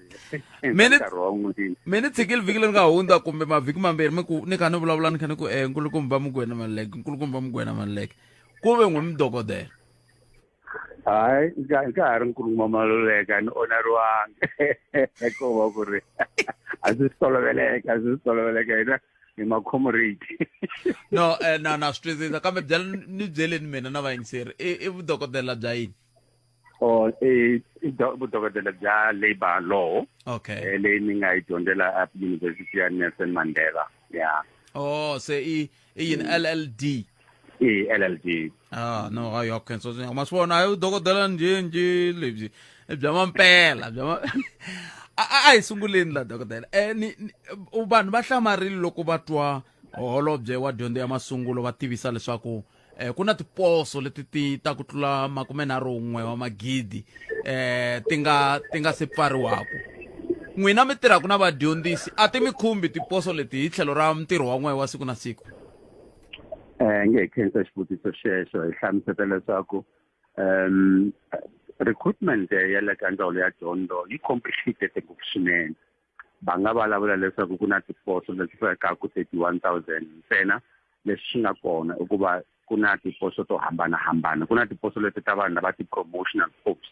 Mi ni tshikile vhiki leri nga hundza kumbe mavhiki mambirhi mi ku ni kha ni vulavula ni kha ni ku nkulukumba Mugwena Maluleke nkulukumba Mugwena Maluleke ku ve n'wi mi dokodela. Hayi ka ha ri nkulukumba Maluleke a ni onariwanga ko va ku ri a swi toloveleka a swi toloveleka hina hi makhomorate. No na na swi twisisa kambe byela ni byeleni mina na vayingiseri i vudokodela bya yini? Oh i vudokodela bya labor law. Okay. Leyi ni nga yi dyondzela at University ya Nelson Mandela. Yeah. Oh se i yini LLD? I LLD. Ah no hayi ya khensa swinene ma swi vona hayi vudokodela njhe njhe lebyi i bya mampela bya ma a hi sunguleni la dokodela ni vanhu va hlamarile loko va twa holobye wa dyondzo ya masungulo va tivisa leswaku ku na tiposo leti ti ta ku tlula makumenharhu n'we wa magidi ti nga ti nga se pfariwaka. N'wina mi tirhaka na vadyondzisi a ti mi khumbi tiposo leti hi tlhelo ra ntirho wa n'we wa siku na siku? Nge hi khensa xivutiso xexo hi hlamuseta leswaku recruitment ya le ka ndzawulo ya dyondzo yi complicated ngopfu swinene. Va nga vulavula leswaku ku na tiposo leti fikaka 31,000 ntsena. Leswi swi nga kona i ku va ku na tiposo to hambanahambana, ku na tiposo leti ta vanhu lava ti-promotional post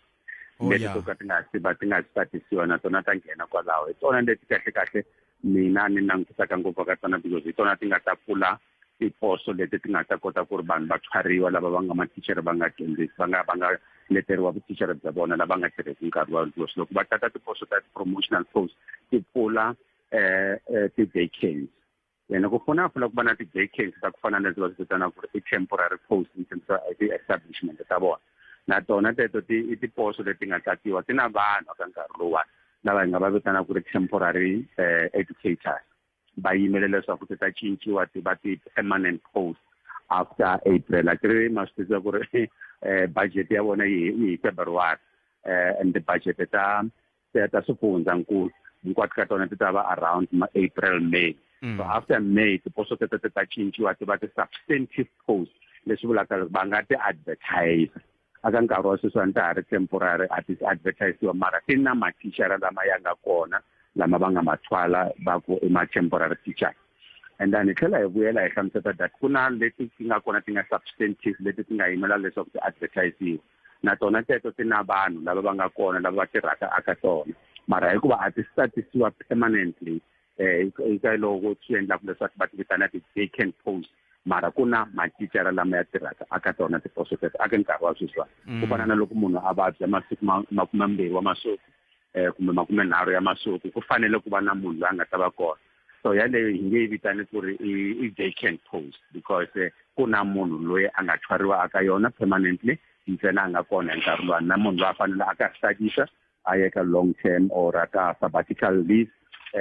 leti to ka ti nga si va ti nga si tatisiwa, na tona ta nghena kwalaho. Hi tona leti kahle kahle mina ni langutisaka ngopfu ka tona, because hi tona ti nga ta pfula tiposo leti ti nga ta kota ku ri vanhu va thwariwa lava va nga mathichere, va nga dyondzisi, va nga leteriwa vuthicara bya vona, lava nga tirheki nkarhi wa because loko va tata tiposo ta ti-promotional post ti pfula ti-vacancy. Yena ku pfuna pfula ku va na ti-vacancy ta ku fana na leswi va swi vitanaka ku ri ti-temporary post in terms of ti-establishment ta vona. Na tona teto ti i tiposo leti nga tatiwa, ti na vanhu ka nkarhi lowuwani lava hi nga va vitanaka ku ri temporary educators, va yimele leswaku ti ta cinciwa ti va ti-permanent post after April. A ti ri ma swi tiva ku ri budget ya vona yi hi February, and the-budget ta swifundzankulu hinkwato ka tona ti ta va around ma April, May. So after May tiposo teto ti ta cinciwa ti va ti-substantive post, leswi vulaka va nga ti advertise. Aka nkarhi wa sweswi a ta ha ri temporary, a ti advertisiwa, mara ti na mathicara lama ya nga kona lama va nga ma thwala va ku i ma-temporary teachers. And then hi tlhela hi vuyela hi hlamuseta that ku na leti ti nga kona ti nga substantive, leti ti nga yimela leswaku ti advertisiwa. Na tona teto ti na vanhu lava va nga kona lava va tirhaka aka tona, mara hikuva a ti statisiwa permanently, eka loko swi endlaka leswaku va ti vitana ti-vacant post, mara ku na mathicara lama ya tirhaka aka tona tiposo teto aka nkarhi wa sweswiwani. Ku fana na loko munhu a vabya masiku 20 wa masiku kumbe 30 ya masiku, ku fanele ku va na munhu loyi a nga ta va kona. So yaleyo hi nge yi vitani ku ri i vacant post, because ku na munhu loyi a nga thwariwa aka yona permanently, ntsena a nga kona hi nkarhi luwani. Na munhu loyi a fanele a ka studyisa, a ye ka long term or a ka sabbatical leave,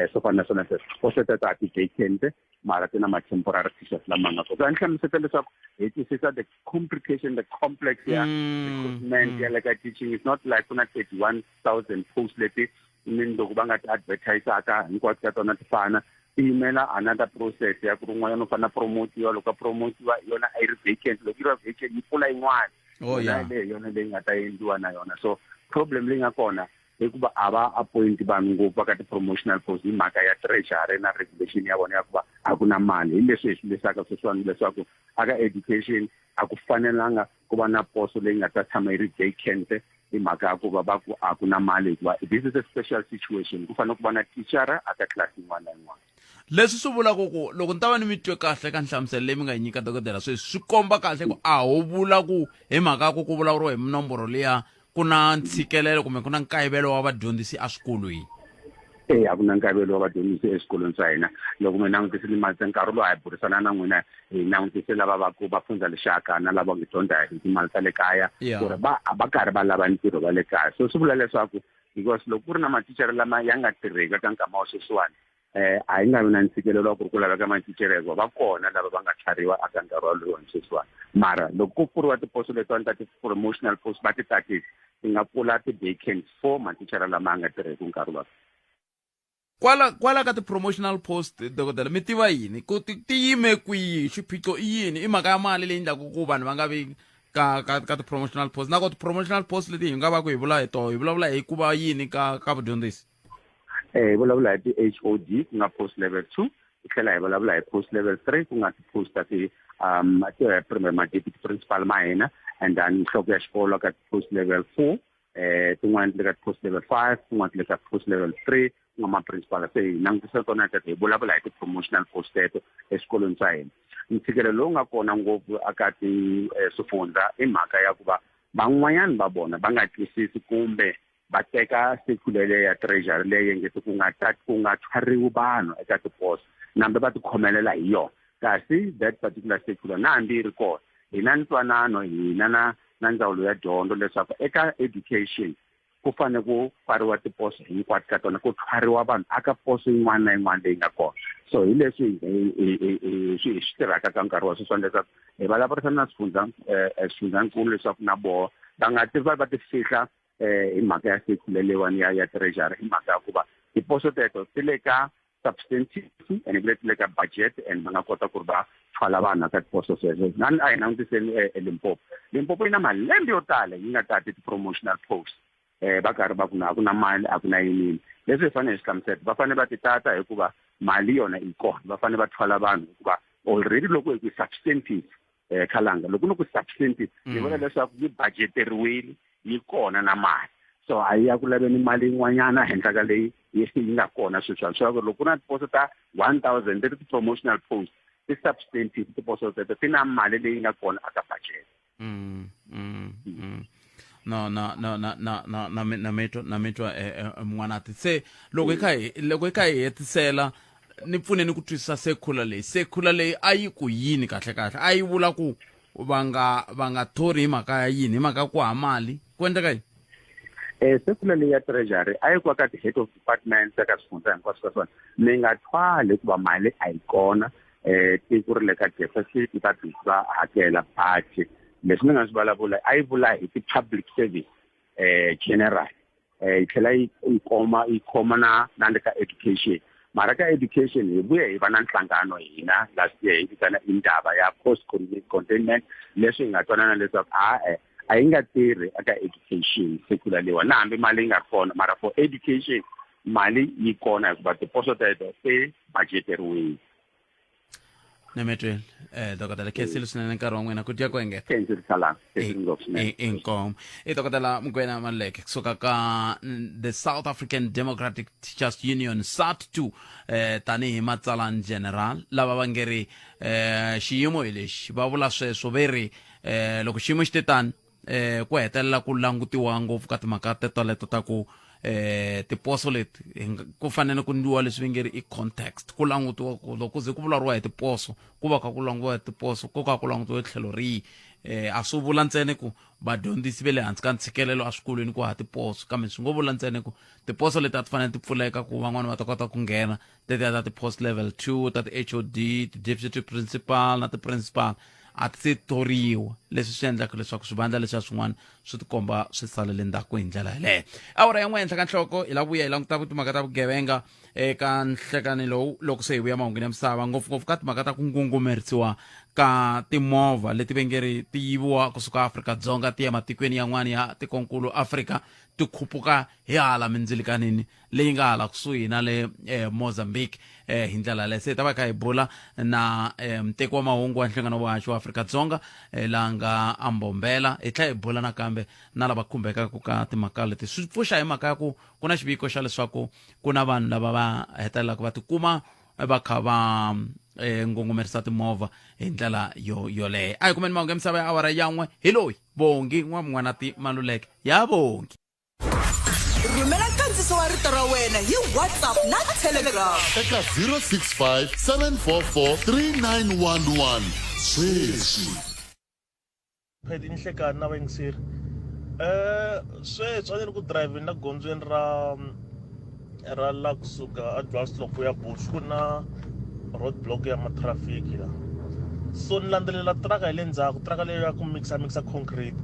swo fana na swona sweswo. Poso teto a ti vacant, mara ti na ma-temporary teachers lama nga kona. So a ni hlamuseta leswaku hi twisisa the complication, the complex ya recruitment ya le ka teaching. It's not like ku na 31,000 post leti ni loko va nga ti advertisaka hinkwato ka tona ti fana. Ti yimela another process ya ku ri un'wanyana u fanele a promotiwa. Loko a promotiwa, yona a yi ri vacant. Loko yi ri vacant, yi pfula yin'wana. Yona leyi yona leyi nga ta endliwa na yona. So problem leyi nga kona hikuva a va appoint vanhu ngopfu ka ti-promotional post hi mhaka ya treasury na regulation ya vona ya ku va a ku na mali. Hi leswi hi swi lesaka sweswiwani leswaku aka education a ku fanelanga ku va na poso leyi nga ta tshama yi ri vacant hi mhaka ya ku va va ku a ku na mali, hikuva this is a special situation, ku fanele ku va na thicara aka tlilasi yin'wana na yin'wana. Leswi swi vulaka ku loko ni ta va ni mi twe kahle ka nhlamuselo leyi mi nga yi nyika dokodela sweswi, swi komba kahle ku a ho vula ku hi mhaka ya ku ku vulavuriwa hi nomboro liya ku na ntshikelelo kumbe ku na nkayivelo wa vadyondzisi eswikolweni. Eya, a ku na nkayivelo wa vadyondzisi eswikolweni swa hina. Loko mi langutisile mali nkarhi lowu a hi burisana na n'wina, hi langutise lava va ku va fundza lixaka na lava nga dyondza hi timali ta le kaya ku ri va va karhi va lava ntirho va le kaya. So swi vula leswaku because loko ku ri na mathicara lama ya nga tirheki ka nkama wa sweswiwani, a yi nga vi na ntshikelelo wa ku ri ku laveka mathicara, hikuva va kona lava va nga thwariwa aka nkarhi walowu sweswiwani. Mara loko ku pfuriwa tiposo letiwani ta ti-promotional post va ti tatisa, ti nga pfula ti-vacant for mathicara lama ya nga tirheki nkarhi wa Kwala ka ti-promotional post, dokodela, mi tiva yini ku ti yime kwihi? Xiphiqo i yini? I mhaka ya mali leyi endlaku ku vanhu va nga vi ka ti-promotional post? Na ko ti-promotional post leti hi nga va ku hi vula hi toho, hi vulavula hi ku va yini ka vudyondzisi? Hi vulavula hi ti-HOD, ku nga post level 2. Hi tlhela hi vulavula hi post level 3, ku nga ti-post ta ti ma-deputy principal ma hina, and then nhloko ya xikolo ka post level 4. Tin'wana ti le ka post level 5, tin'wana ti le ka post level 3, ku nga ma-principal. Se hi langutisa tona teto, hi vulavula hi ti-promotional post teto eswikolweni swa hina. Ntshikelelo lowu nga kona ngopfu aka ti swifundza i mhaka ya ku va van'wanyana va vona va nga twisisi kumbe va teka circular leyi ya treasury leyi nge ku nga thwariwi vanhu eka tiposo, nambe va tikhomelela hi yona. Kasi that particular circular, na hambi yi ri kona, hi na ntwanano hina na ndzawulo ya dyondzo leswaku eka education ku fanele ku pfariwa tiposo hinkwato ka tona, ku thwariwa vanhu aka poso yin'wana na yin'wana leyi nga kona. So hi leswi hi swi tirhaka ka nkarhi wa sweswiwani, leswaku hi vulavurisana na swifundzankulu leswaku na voho va nga ti va va ti fihla hi mhaka ya circular leyiwani ya treasury, hi mhaka ya ku va ti Tiposo teto ti le ka substantive and ti le ka budget and va nga kota ku ri va thwala vanhu ka tiposo sweswo. Na a hi langutiseni eLimpopo. Limpopo yi na malembe yo tala yi nga tati ti-promotional post. Va karhi va ku na a ku na mali, a ku na yinini. Leswi hi fanele hi swi hlamusela, va fanele va ti tata hikuva mali yona yi kona. Va fanele va thwala vanhu hikuva already loko hi ku substantive khalanga loko ni ku substantive ni vula leswaku yi budgeteriwile, yi kona na mali. So a yi ya ku laveni mali yin'wanyana henhla ka leyi yi nga kona sweswiwani. Swi vula ku loko ku na tiposo ta 1000 ti ri ti-promotional post, ti substantive tiposo teto ti na mali leyi nga kona aka budget. No na na na na na na na mitwa na mitwa n'wanati se loko hi kha hi loko hi kha hi hetisela ni pfuneni ku twisisa sekhula leyi. Sekhula leyi a yi ku yini kahle kahle? A yi vula ku va nga va nga thori hi mhaka ya yini? Hi mhaka ku ha mali ku endleka yini? Sekhula leyi ya treasury a yi ku ka ti-head of department ka swifundza hinkwaswo ka swona, mi nga thwali hikuva mali a yi kona. Tiko ri le ka deficit, va busy va hakela. But leswi ni nga swi vulavula, a yi vula hi ti-public service general, yi tlhela yi koma yi khoma na na le ka education. Mara ka education hi vuye hi va na nhlangano hina last year, hi vitana indaba ya post containment, leswi hi nga twanana leswaku a-e a yi nga tirhi eka education circular leyiwa, na hambi mali yi nga ri kona. Mara for education mali yi kona hikuva tiposo teto ti budgeteriwile. Nemetwele dokotela, khensile swinene nkarhi wa n'wina ku dya ku engeta. Khensile Salanga, khensile ngopfu swinene. Inkomo. I dokotela Mokoena Maluleke kusuka ka the South African Democratic Teachers Union, SADTU, tanihi matsalani general lava va nge ri xiyimo hi lexi va vula sweswo ve ri loko xiyimo xi te tani ku hetelela ku langutiwa ngopfu ka timhaka tetoleto ta ku tiposo leti ku fanele ku ndliwa leswi va nge ri i context, ku langutiwa ku loko ku ze ku vulavuriwa hi tiposo ku va kha ku langutiwa hi tiposo ku kha ku langutiwa tlhelo rihi. A swi vula ntsena ku vadyondzisi va le hansi ka ntshikelelo eswikolweni ku ha tiposo, kambe swi ngo vula ntsena ku tiposo leti a ti fanele ti pfuleka ku van'wani va ta kota ku nghena, tetiya ta ti-post level 2 ta ti-HOD, ti-deputy principal na ti-principal a ti se thoriwa, leswi swi endlaka leswaku swivandla leswiya swin'wana swi tikomba swi salele ndzhaku hi ndlela yeleyo. Awara ya n'we henhla ka nhloko hi lava vuya hi languta timhaka ta vugevenga eka nhlekani lowu loko se hi vuya mahungwini ya misava, ngopfungopfu ka timhaka ta ku ngungumerisiwa ka timovha leti ve nge ri ti yiviwa kusuka Afrika-Dzonga ti ya matikweni yan'wana ya tikonkulu Afrika, ti khupuka hi hala mindzilikanini leyi nga hala kusuhi na le Mozambique. Hi ndlela yaleyo se hi ta va kha hi bula na muteki wa mahungu wa nhlangano wa haxi wa Afrika-Dzonga laha nga ambombela, hi tlhela hi bula nakambe na lava khumbekaka ka timhaka leti. Swi pfuxa hi mhaka ya ku ku na xiviko xa leswaku ku na vanhu lava va hetelelaka va tikuma va kha va ngungumerisa timovha hi ndlela yo yoleyo. A hi kumeni mahungu ya misava ya awara yan'we hi loyi Bongi N'wam'wanati Maluleke ya Bongi. Rhumela nkandziso wa rito ra wena hi WhatsApp na Telegram eka 065 744 3911 sweswi. Phedi ni hlekani na vayingiseri sweswi a ni ri ku driveni la gondzweni ra ra la kusuka a Dwarsloop ku ya Bush, ku na road block ya matrafiki la, so ni landzelela truck hi le ndzhaku, truck leyo ya ku mixa mixa concrete.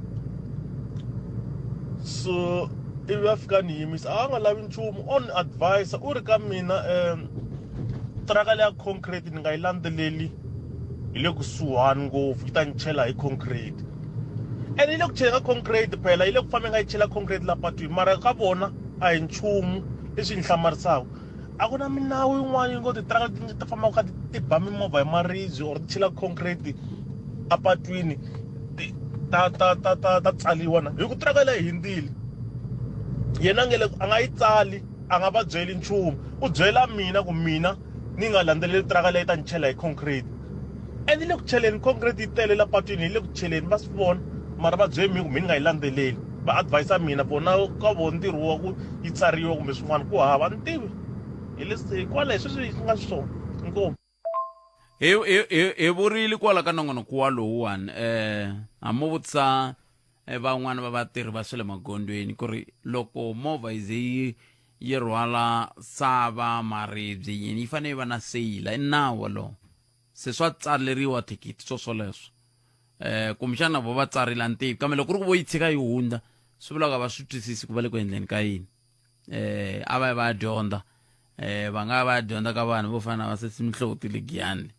So ivi va fika ni yimisa, a nga lavi nchumu, o ni advise, u ri ka mina truck leya concrete ni nga yi landzeleli hi le kusuhani ngopfu, yi ta ni chela hi concrete. And yi le ku cheleni ka concrete phela, yi le ku fambeni ka yi chela concrete la patwini, mara ka vona a hi nchumu. Leswi ni hlamarisaka, a ku na minawu yin'wana yi ngo titiraka leti ti fambaka kha ti ba mimovha hi maribye or ti chela concrete apatwini ti ta ta ta ta ta tsaliwa na hi ku tiraka leyi hindzile, yena nge le a nga yi tsali, a nga va byeli nchumu, u byela mina ku mina ni nga landzeleli tiraka leyi ta ni chela hi concrete. And yi le ku cheleni concrete, yi tele la patwini, yi le ku cheleni, va swi vona, mara va byele mina ku mina ni nga yi landzeleli, va advise mina. Vona ka vona ntirho wa ku yi tsariwa kumbe swin'wana ku hava, a ni tivi hi leswi hikwalaho sweswi swi nga xiswona. Inkomu. Hi hi hi hi vurile kwala ka nongonoko wa lowuwani ha mo vutisa van'wana va vatirhi va swa le magondzweni ku ri loko movha yi ze yi yi rhwala sava, maribye, yini, yi fanele yi va na seyila, i nawu wolowo, se swa tsaleriwa thikithi swo swoleswo. Kumbexana vo va tsarile a ni tivi, kambe loko ku ri ku vo yi tshika yi hundza swi vula ku a va swi twisisi ku va le ku endleni ka yini. A va yi va ya dyondza. eh va nga va ya dyondza ka vanhu vo fana na va sesi Mihloti le Giyani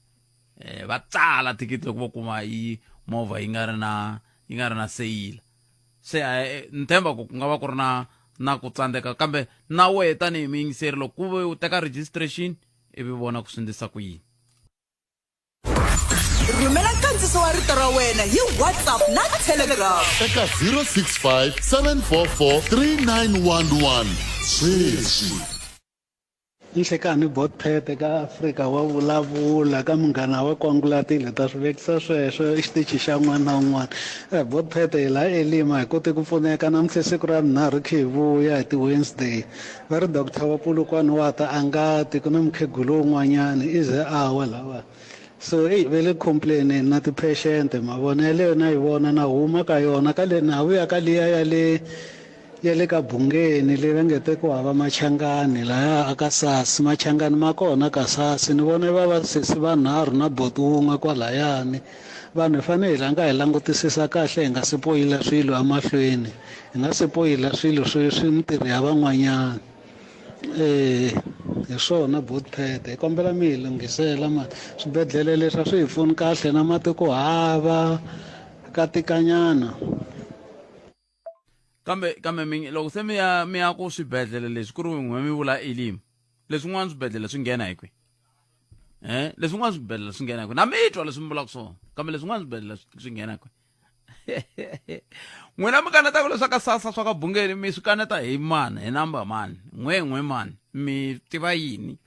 eh va tsala thikithi loko vo kuma yi movha yi nga ri na yi nga ri na seyila se eh, ni themba ku ku nga va ku ri na na ku tsandzeka kambe na wehe tanihi muyingiseri loko ku ve u teka registration ivi vona ku swi ndlisa ku yini rhumela nkandziso wa rito ra wena hi whatsapp na telegram eka 065 744 3911 sweswi Nhlekani Botpete ka Afrika wa vulavula ka munghana wa kwangulatile ta swi vekisa sweswo i xitichi xa un'wana na un'wana eh, Botpete hi laha Elima hi kote ku pfuneka namuntlha siku ra vunharhu khe hi vuya hi ti-Wednesday va ri doctor wa Polokwane wa ta a nga ti ku na mukhegulu wun'wanyana i ze a wa lawa so eyi ve le complaineni na ti-patient ma vona yeleyo na yi vona na huma ka yona ka le na vuya ka liya ya le ya le ka bungeni leyi va nge te ku hava machangani laya a ka sasi machangani ma kona ka sasi ni vona va va sesi vanharhu na boti wun'we kwalayani vanhu hi fanele hi rhanga hi langutisisa kahle hi nga si poyila swilo emahlweni hi nga si poyila swilo swi swi mintirho ya van'wanyana eh hi swona botpet hi kombela mi hi lunghisela ma swibedhlele leswi a swi hi pfuni kahle na mati ku hava ka tikanyana kambe kambe mi loko se mi ya mi ya ku swibedhlele leswi ku ri n'we mi vula elim leswin'wana swibedhlele swi nghena hi kwihi eh leswin'wana swibedhlele swi nghena hi kwihi na mi twa leswi mi vulaka swona kambe leswin'wana swibedhlele swi nghena hi kwihi n'wina mi kanetaka leswa ka sasa swa ka bungeni mi swi kaneta hi mani hi number mani n'we n'we mani mi tiva yini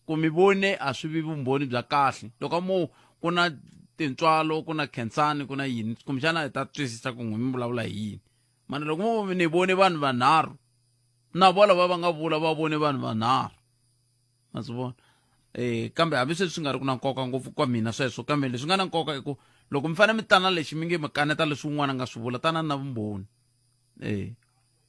ku mi vone a swi vi vumbhoni bya kahle loko mo ku na tintswalo ku na khensani ku na yini kumbexana hi ta twisisa ku n'wi mi vulavula hi yini mara loko mo ni vone vanhu vanharhu na vo lava va nga vula va vone vanhu vanharhu ma swi vona eh kambe hambi sweswi swi nga ri ku na nkoka ngopfu kwa mina sweswo kambe leswi nga na nkoka i ku loko mi fanele mi tana lexi mi nge mi kaneta leswi un'wana a nga swi vula tana na vumbhoni eh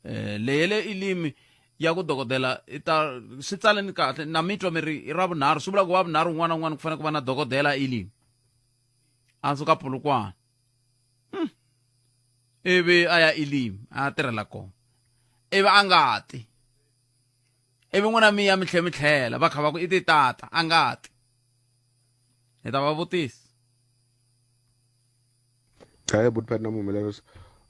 eh leyi le ilimi ya ku dokodela i ta swi tsaleni kahle na mi twa mi ri i ra vunharhu swi vula ku va vunharhu un'wana na un'wana ku fanele ku va na dokodela ilimi a suka Polokwane hmm. ivi a ya ilimi a ya tirhela kona ivi a nga ti ivi n'wina mi ya mi tlhe mi tlhela va kha va ku i titata a nga ti hi ta va vutisa Hayi Butpet na muhumelerisi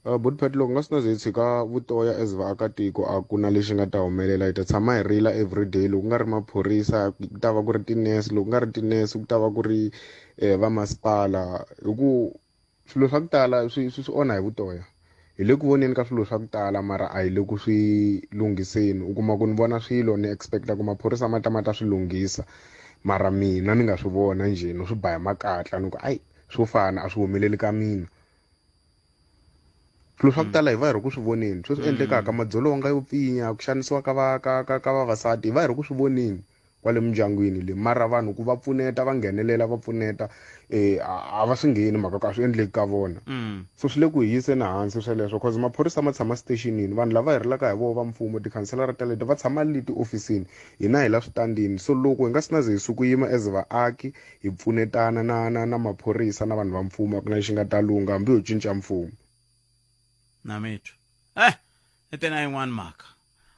uh, Butpet loko nga swi na ze hi tshika vutoya as vaakatiko a ku na lexi nga ta humelela hi ta tshama hi rila everyday loko ku nga ri maphorisa ku ta va ku ri tinese loko ku nga ri tinese ku ta va ku ri eh, vamasipala hi ku swilo swa ku tala swi swi swi onha hi vutoya hi le ku voneni ka swilo swa ku tala mara a hi le ku swi lunghiseni u kuma ku ni vona swilo ni expecta ku maphorisa ma ta ma ta swi lunghisa mara mina ni nga swi vona njhe no swi ba hi makatla ni ku ayi swo fana a swi humeleli ka mina swilo swa ku tala hi va hi ri ku swi voneni sweswi endlekaka madzolonga yo pfinya ku xanisiwa ka va ka ka ka vavasati hi va hi ri ku swi voneni kwale mindyangwini le mara vanhu ku va pfuneta va nghenelela va pfuneta um a va swi ngheni mhaka ku a swi endleki ka vona so swi le ku hi yiseni hansi sweleswo cause maphorisa ma tshama stationini vanhu lava hi rilaka hi vona va mfumo tikhanselara teleto va tshama le tiofisini hina hi la switandini so loko hi nga si na ze hi suku yima as vaaki hi pfunetana na na na maphorisa na vanhu va mfumo a ku na lexi nga ta lungha hambi ho cinca mfumo na mitwa eh i te na yin'wana mhaka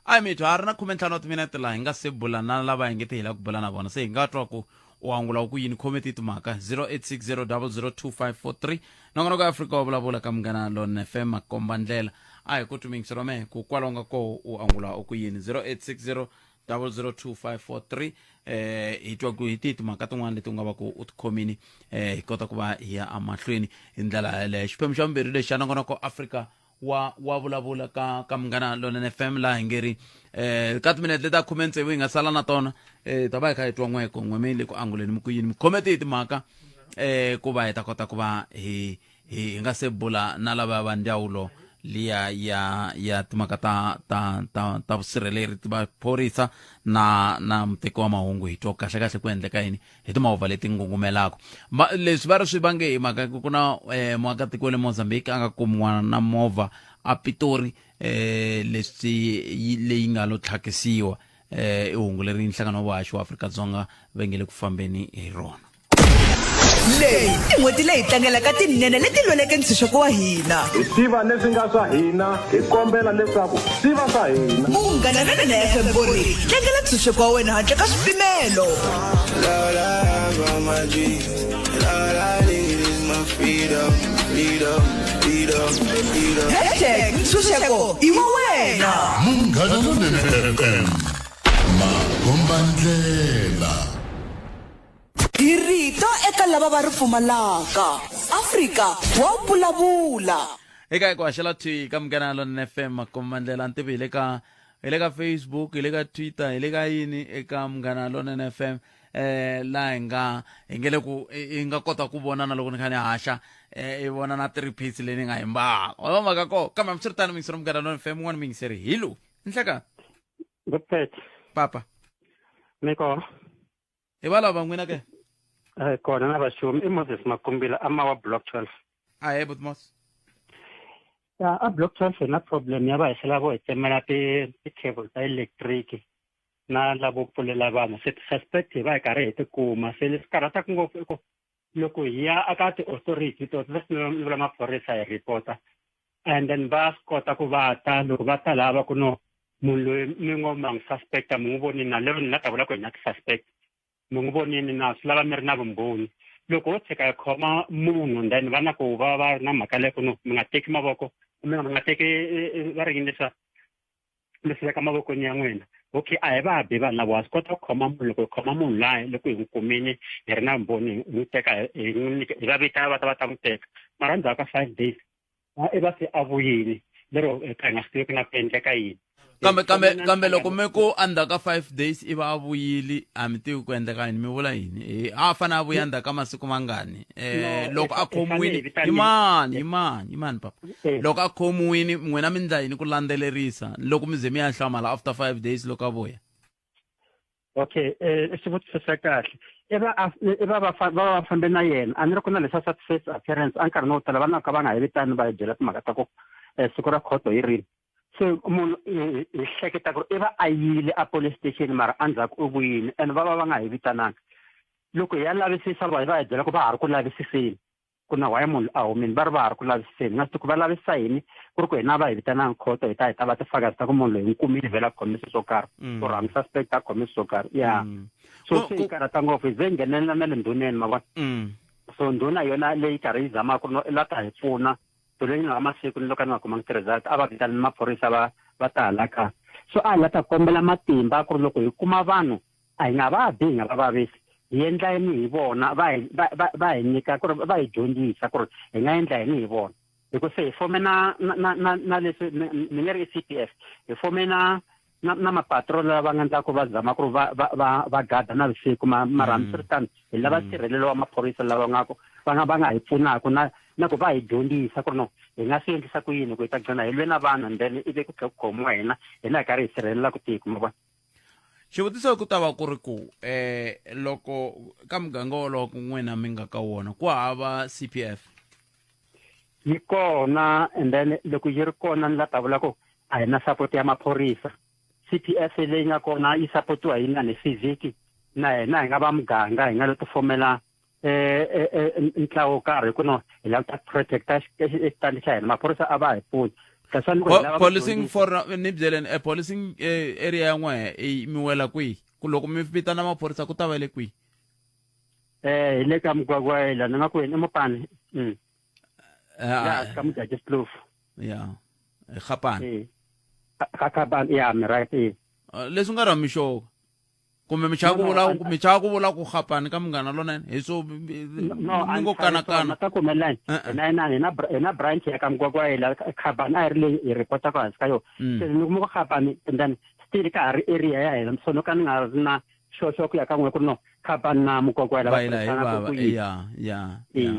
a hi mitwa ha ri na khumentlhanu wa timinete laha hi nga se bula na lava hi nge te hi lava ku bula na vona se hi nga twa ku u angula ku yini khome ti timhaka 0860002543 nongonoko ya afrika wa vulavula ka munghana lone fm makomba ndlela a hi ku twi ra mehe ku kwala u nga koho u angula u ku yini 0860 002543 eh hi twa ku hi tihi timhaka tin'wana leti u nga va ku u ti khomini eh hi kota ku va hi ya emahlweni hi ndlela yeleyo xiphemu xa vumbirhi lexi xa nongonoko afrika wa wa vulavula ka ka munghana lonene fm laha hi nge ri eh ka timinete leti ta khume tsevu hi nga sala na tona eh ta va hi kha hi twa n'weko n'we mi le ku anguleni mi ku yini mi khome tihi timhaka eh ku va hi ta kota ku va hi hi nga se bula na lava va ndzawulo liya ya ya timhaka ta ta ta ta vusirheleri maphorisa na na muteki wa mahungu hi twa kahle kahle ku endleka yini hi timovha leti ngungumelaka leswi va ri swi vange hi mhaka ku na eh, muakatiko wa le Mozambique a nga kumiwa na movha a Pitori eh, leswi leyi nga lo tlhakisiwa eh, i hungu leri nhlangano wa vuhaxi wa Afrika-Dzonga va nge le ku fambeni hi rona. Leyi i n'hweti leyi tlangelaka tinene leti lweleke ntshunxeko wa hina. Hi tiva leswi nga swa hina, hi kombela leswaku swi va swa hina. Munghana Lonene FM u ri, Tlangela ntshunxeko wa wena handle ka swipimelo. Hashtag ntshunxeko i wa wena. Munghana Lonene FM, makombandlela. Hi rito eka lava va ri pfumalaka. Afrika wa vulavula. Eka hi ku haxela thwi ka Munghana Lonene FM makombandlela ni tivi hi le ka hi le ka Facebook hi le ka Twitter hi le ka yini eka Munghana Lonene FM eh laha hi nga hi nge le ku hi nga kota ku vona na loko ni kha ni haxa eh i vona na three piece leyi ni nga yi mbala wa mhaka ko kambe hambiswiritano muyingiseri Munghana Lonene FM un'wana muyingiseri hi lowu nhleka Good papa Mi kona? Hi va lava n'wina ke? Eh, kona na vaxumi i Moses Makumbila a mawa block 12. Ahee buti Mos. Ya a block 12 hi na problem ya va hi tlhela vo hi tsemela ti ti-cable ta electric na lavo pfulela vanhu se ti-suspect hi va hi karhi hi ti kuma se leswi karhataka ngopfu i ku loko hi ya aka ti-authority to leswi ni vula maphorisa hi report-a and then va swi kota ku va ta loko va ta laha va ku no munhu loyi mi ngo ma n'wi suspecta mi n'wi vonini na lero ni nga ta vula ku hi na ti-suspect mi n'wi vonini na swi lava mi ri na vumbhoni loko ho tshika hi khoma munhu then va na ku va va ri na mhaka leyo ku no mi nga teki mavoko mi nga teki eh, eh, va ri yini leswa mi swi veka mavokweni ya n'wina okay a hi va bi vanhu lavo ha swi kota ku khoma munhu loko hi khoma munhu laha loko hi n'wi kumini hi ri na vumbhoni hi n'wi teka hi n'wi nyika hi va vita va ta va ta n'wi teka mara endzhaku ka 5 days i va se a vuyile lero hi ka hi nga swi tivi ku na ku endleka yini kambe kambe kambe loko mi ku endzhaku ka 5 days i va a vuyile a mi tivi ku endleka yini mi vula yini Eh, a fanele a vuya endzhaku ka masiku mangani eh No, loko a i fanele hi khomiwile vitaniwa. yimani yimani yimani papa Eh. loko a khomiwile n'wina mi ndla yini ku landzelerisa loko mi ze mi ya hlamala after 5 days loko a vuya Okay eh i xivutiso xa kahle i va i va va va va fambe na yena a ni ri ku na leswa swa first appearance a nkarhini wo tala va na ka va nga hi vitani va hi byela timhaka ta ku eh, siku ra khoto hi rini se munhu hi hleketa ku ri i va a yile a police station mara endzhaku u vuyile and va va va nga hi vitananga loko hi ya lavisisa va va hi byela ku va ha ri ku lavisiseni ku na why munhu a humile va ri va ha ri ku lavisiseni nga swi ku va lavisisa yini ku ri ku hina va hi vitananga khoto hi ta hi ta va tifakazi ta ku munhu loyi n'wi kumile vhela a khome swilo swo karhi mm. or hambi suspect a khome swilo swo karhi ya mm. so se yi karhata ngopfu hi ze hi nghenelela na le ndhuneni ma vona mm. so ndhuna yona leyi karhi yi zamaka no la ta hi pfuna so leyi nga masiku ni loko a ni nga kumanga ti-result a va vitani maphorisa va va ta hala kaya so a hi la ta kombela matimba ku ri loko hi kuma vanhu a hi nga va bi hi nga va vavisi hi endla yini hi vona va hi va va va hi nyika ku ri va hi dyondzisa ku ri hi nga endla yini hi vona hi ku se hi fome na na na na leswi ni nge ri i C_P_F hi fome na na na mapatrol lava nga endlaku va zama ku ri va va va va gada na vusiku mara hambiswiritano hi lava nsirhelelo wa maphorisa lava nga ku va nga va nga hi pfunaka na na ku va hi dyondzisa ku ri no hi nga swi endlisa ku yini ku hi ta gcina hi lwe na vanhu and then ivi ku tlhela ku khomiwa hina hina hi karhi hi sirhelela ku tiko ma vona xivutiso ku ta va ku ri ku eh loko ka muganga wolowo ku n'wina mi nga ka wona ku hava CPF yi kona and then loko yi ri kona ni la ta vula ku a hi na support ya maphorisa CPF leyi nga kona yi sapotiwa hi na ni civic na hina hi nga va muganga hi nga lo tifomela eh, eh, eh ntlawa wo karhi ku no hi lava ta protecta xitandi xa hina maphorisa a va hi pfuni policing for ni byeleni eh, policing eh, area ya n'wehe mi wela kwihi ku loko mi vitana maphorisa ku ta va le kwihi eh hi le ka mugwagwayela ni nga ku yini i mupani mm. ya ka mudyaji sloof ya khapani ka khapani ya mi right leswi nga ra mixoka kumbe mi chava ku vula mi chava ku vula ku khapani ka munghana lonene hi swo no mi ngo kanakana ta kumelani hina hina hina hina branch ya ka mugwagwayela khapani a hi ri leyi hi ripotaka hansi ka yona mm. se ni kuma ku khapani and then still ka ha ri area ya hina so no ka ni nga ri na xo xo ku ya ka n'we ku ri no khapani na mugwagwayela va tirhisana ku ya ya ya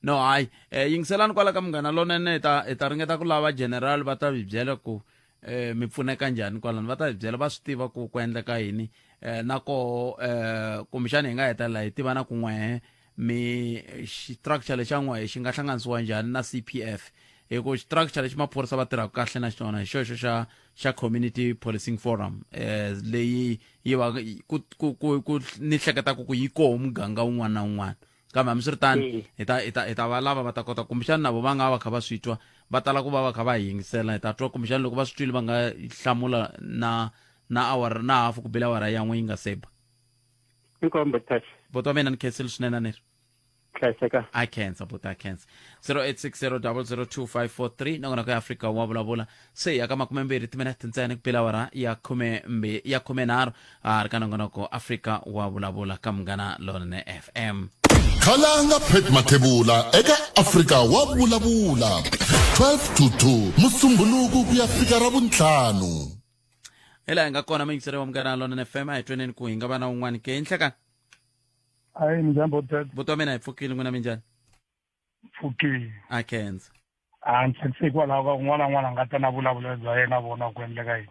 no hayi eh, yingiselani kwala ka munghana lonene hi ta hi ta ringeta ku lava general va ta hi byela ku eh mi pfuneka njhani kwalano va ta hi byela va swi tiva ku ku endleka yini eh na koho eh kumbexana hi nga hetelela hi tiva na ku n'wehe mi structure lexa n'wehe xi nga hlanganisiwa njhani na CPF hi ku structure lexi maphorisa va tirhaka kahle na xona hi xexo xa xa community policing forum eh leyi yi va ku ku ku, ku ni hleketaka ku yi koho muganga wun'wana na wun'wana Kambe hambiswiritano hi ta hi ta hi ta va lava va ta kota kumbexana na vo va nga va kha va swi twa va tala ku va va kha va hi yingisela hi ta twa kumbexana loko va swi twile va nga hlamula na na awara na hafu ku bile awara yan'we yi nga se ba. Inkomu botata. Buti wa mina ni khensile swinene a ni ri. Hlayiseka. A khensa buti a khensa. 0860002543 nongonoko ya Afrika wa vulavula se hi ya ka makumembirhi timinete ntsena ku bile awara ya khume mbi ya khumenharhu a ri ka nongonoko Afrika wa vulavula ka Munghana Lonene FM. Khalanga Pat Mathebula eka Afrika wa vulavula 12 to 2 Musumbhunuku ku ya fika Ravuntlhanu. Hi laha hi nga kona muyingiseri wa Munghana Lonene FM a hi tweneni ku hi nga va na un'wana ke nhlekani. Hayi minjhani botata? Buti wa mina hi pfukile n'wina minjhani? Pfukile. A khensa. A ni tsakisi hikwalaho ka un'wana na un'wana a nga ta na vulavulelo bya yena vona ku endleka yini.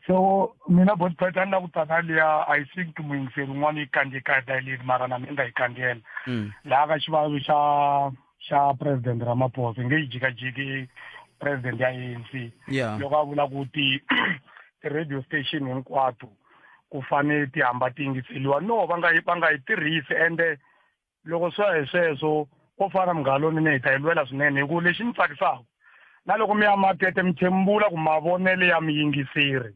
So mina botata a ni la ku ta na liya I think muyingiseri un'wana yi kandziye ka leyi mara na mina ni ta yi kandziyela. Laha ka xivavelo xa xa president Ramaphosa nge yi jikajiki president ya ANC. Loko a vula ku ti ti-radio station hinkwato ku fanele ti hamba ti yingiseliwa no va nga yi va nga yi tirhisi ende loko swi ya hi sweswo ko fana munghana lonene hi ta yi lwela swinene hi ku lexi ni tsakisaka na loko mi ya makete mi tlhe mi vula ku mavonelo ya muyingiseri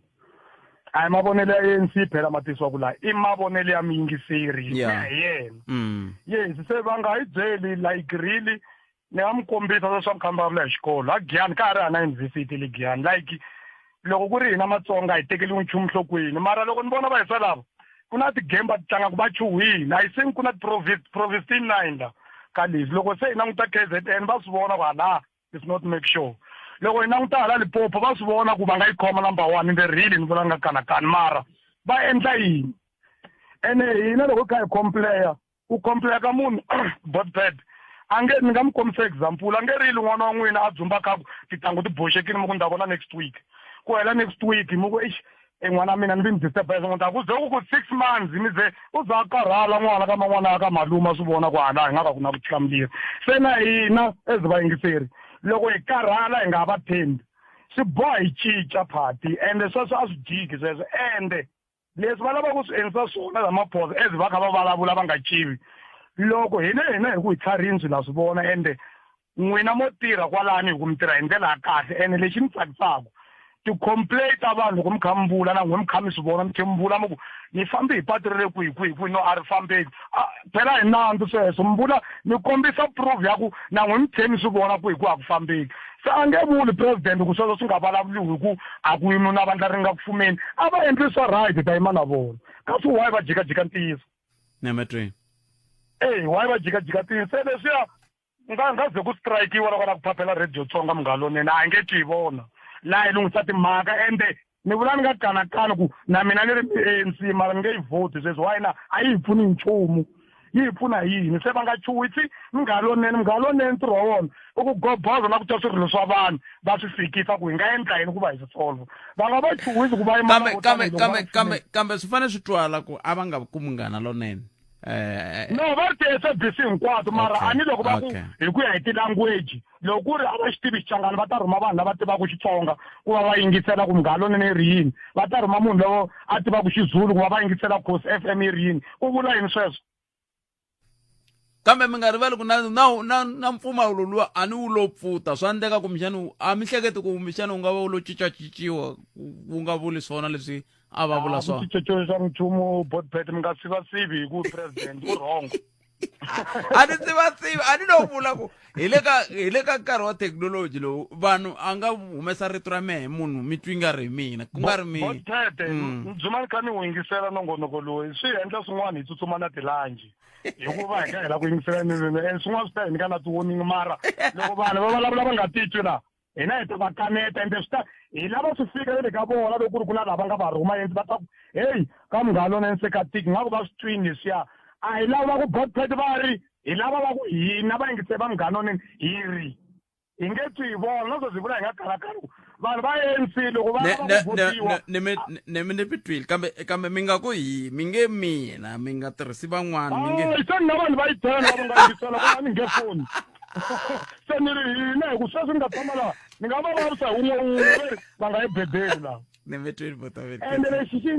a hi mavonelo ya ANC phela ma tisiwa ku laha i mavonelo ya muyingiseri hi Yeah. hi yena Mm. Yes se va nga yi byeli like really ni nga mi kombisa leswaku khamba vulavula hi xikolo a Giyani ka ha ri hana university le Giyani like loko ku ri hina Matsonga hi tekeliwi nchumu nhlokweni mara loko ni vona va hisa lava ku na ti-game va ti tlangaka va chuhile I think ku na ti-province province ti nine la ka leswi loko se hi languta K_Z_N va swi vona ku hala it's not make sure loko hi languta hala Limpopo va swi vona ku va nga yi khoma number one ende really ni vula nga kanakani mara va endla yini ene hina loko hi kha hi complain ku complain ka munhu botbed a nge ni nga mi kombisa example a nge rili n'wana wa n'wina a dzumba kha ku tintangu ti boxekile mi ku ni ta vona next week ku hela next week mi ku eish e n'wana mina ni vi ni disturb hi swin'wana ku ze ku ku 6 months mi ze u za a karhala n'wana ka man'wana ya ka malume a swi vona ku hala hi nga ka ku na vutihlamuleri se na hina as vayingiseri loko hi karhala hi nga ha va tshembi swi boha hi cinca party ende sweswo a swi jiki sweswo ende leswi va lavaka ku swi endlisa swona Ramaphosa as va kha va vulavula va nga civi loko hina hina hi ku hi tlharihini swi la swi vona ende n'wina mo tirha kwalani hi ku mi tirha hi ndlela ya kahle ene lexi ni tsakisaka ti-complaint ta vanhu loko mi kha mi vula na n'we mi kha mi swi vona mi tlhe mi vula mi ku ni fambi hi patu ra le kwihi kwihi kwihi no a ri fambeki phela hi nandzu sweswo mi vula mi kombisa proof ya ku na n'we mi tlhe mi swi vona ku hi ku a ku fambeki se a nge vuli president ku sweswo swi nga vulavuriwi hi ku a ku yimi na vandla ri nga ku fumeni a va endli swa right hi ta yima na vona kasi why va jikajika ntiyiso Nemetweni. Eyi why va jikajika ntiyiso se leswiya nga nga ze ku strike'iwa loko la ku phaphela radio Tsonga munghana lonene a hi nge twi hi vona laha hi lunghisa timhaka ende ni vula ni nga kanakani ku na mina ni ri ANC mara ni nge yi vhoti sweswi why na a yi hi pfuni hi nchumu yi hi pfuna hi yini se va nga chuhisi munghana lonene munghana lonene ntirho wa wona i ku goboza na ku twa swirilo swa vanhu va swi fikisa ku hi nga endla yini ku va hi swi solve va nga va chuhisi ku va yima kambe kambe kambe kambe kambe swi fanele swi twala ku a va nga ku munghana lonene eh no va ri ti-SABC hinkwato mara Okay, a ni loko va ku okay. hi ku ya hi ti-language loko ku ri a va xi tivi Xichangani va ta rhuma vanhu lava tivaka Xitsonga ku va va yingisela ku munghana lonene yi ri yini va ta rhuma munhu lowo a tivaka Xizulu ku va va yingisela Khosi F_M yi ri yini ku vula yini sweswo kambe mi nga rivali ku na na na, na mpfumawulo luwa a ni wu lo pfuta swa endleka kumbexani a mi hleketi ku kumbexani wu nga va wu lo cincacinciwa wu nga vuli swona leswi a va vula swona cincacinca swa nchumu botbet mi nga sivasivi hi ku president u wrong a ni sivasivi a ni lo vula ku hi le ka hi le ka nkarhi wa thekinoloji lowu vanhu a nga humesa rito ra mehe munhu mi twi nga ri hi mina ku nga ri mina botete dzuma ni kha ni wu yingisela nongonoko lowu swi endla swin'wana hi tsutsuma na tilanji hikuva hi kha hi lava ku yingisela ni and swin'wana swi ta hi nyika na ti-warning mara loko vanhu va vulavula va nga titwi la hina hi ta va kaneta ende swi ta hi lava swi fika na le ka vona loko ku ri ku na lava nga va rhuma yenzi va ta ku heyi ka munghana lonene se ka tiki nga ku va swi twini leswiya a hi lava va ku botpet va ri hi lava va ku hina va yingiseli va munghana lonene hi ri hi nge twi hi vona na sweswi hi vula hi nga kalakali ku vanhu va ANC loko va lava ku votiwa ne mi ni twile kambe kambe mi nga ku hi mi nge mina mi nga tirhisi van'wana mi nge se ni na vanhu va yi byela lava nga yingisela ku a ni nge foni se ni ri hina hi ku sweswi ni nga tshama laha ni nga va vavisa hi wun'we wun'we va ri va nga yi bedeli laha ni mi twile botaveli ende lexi xi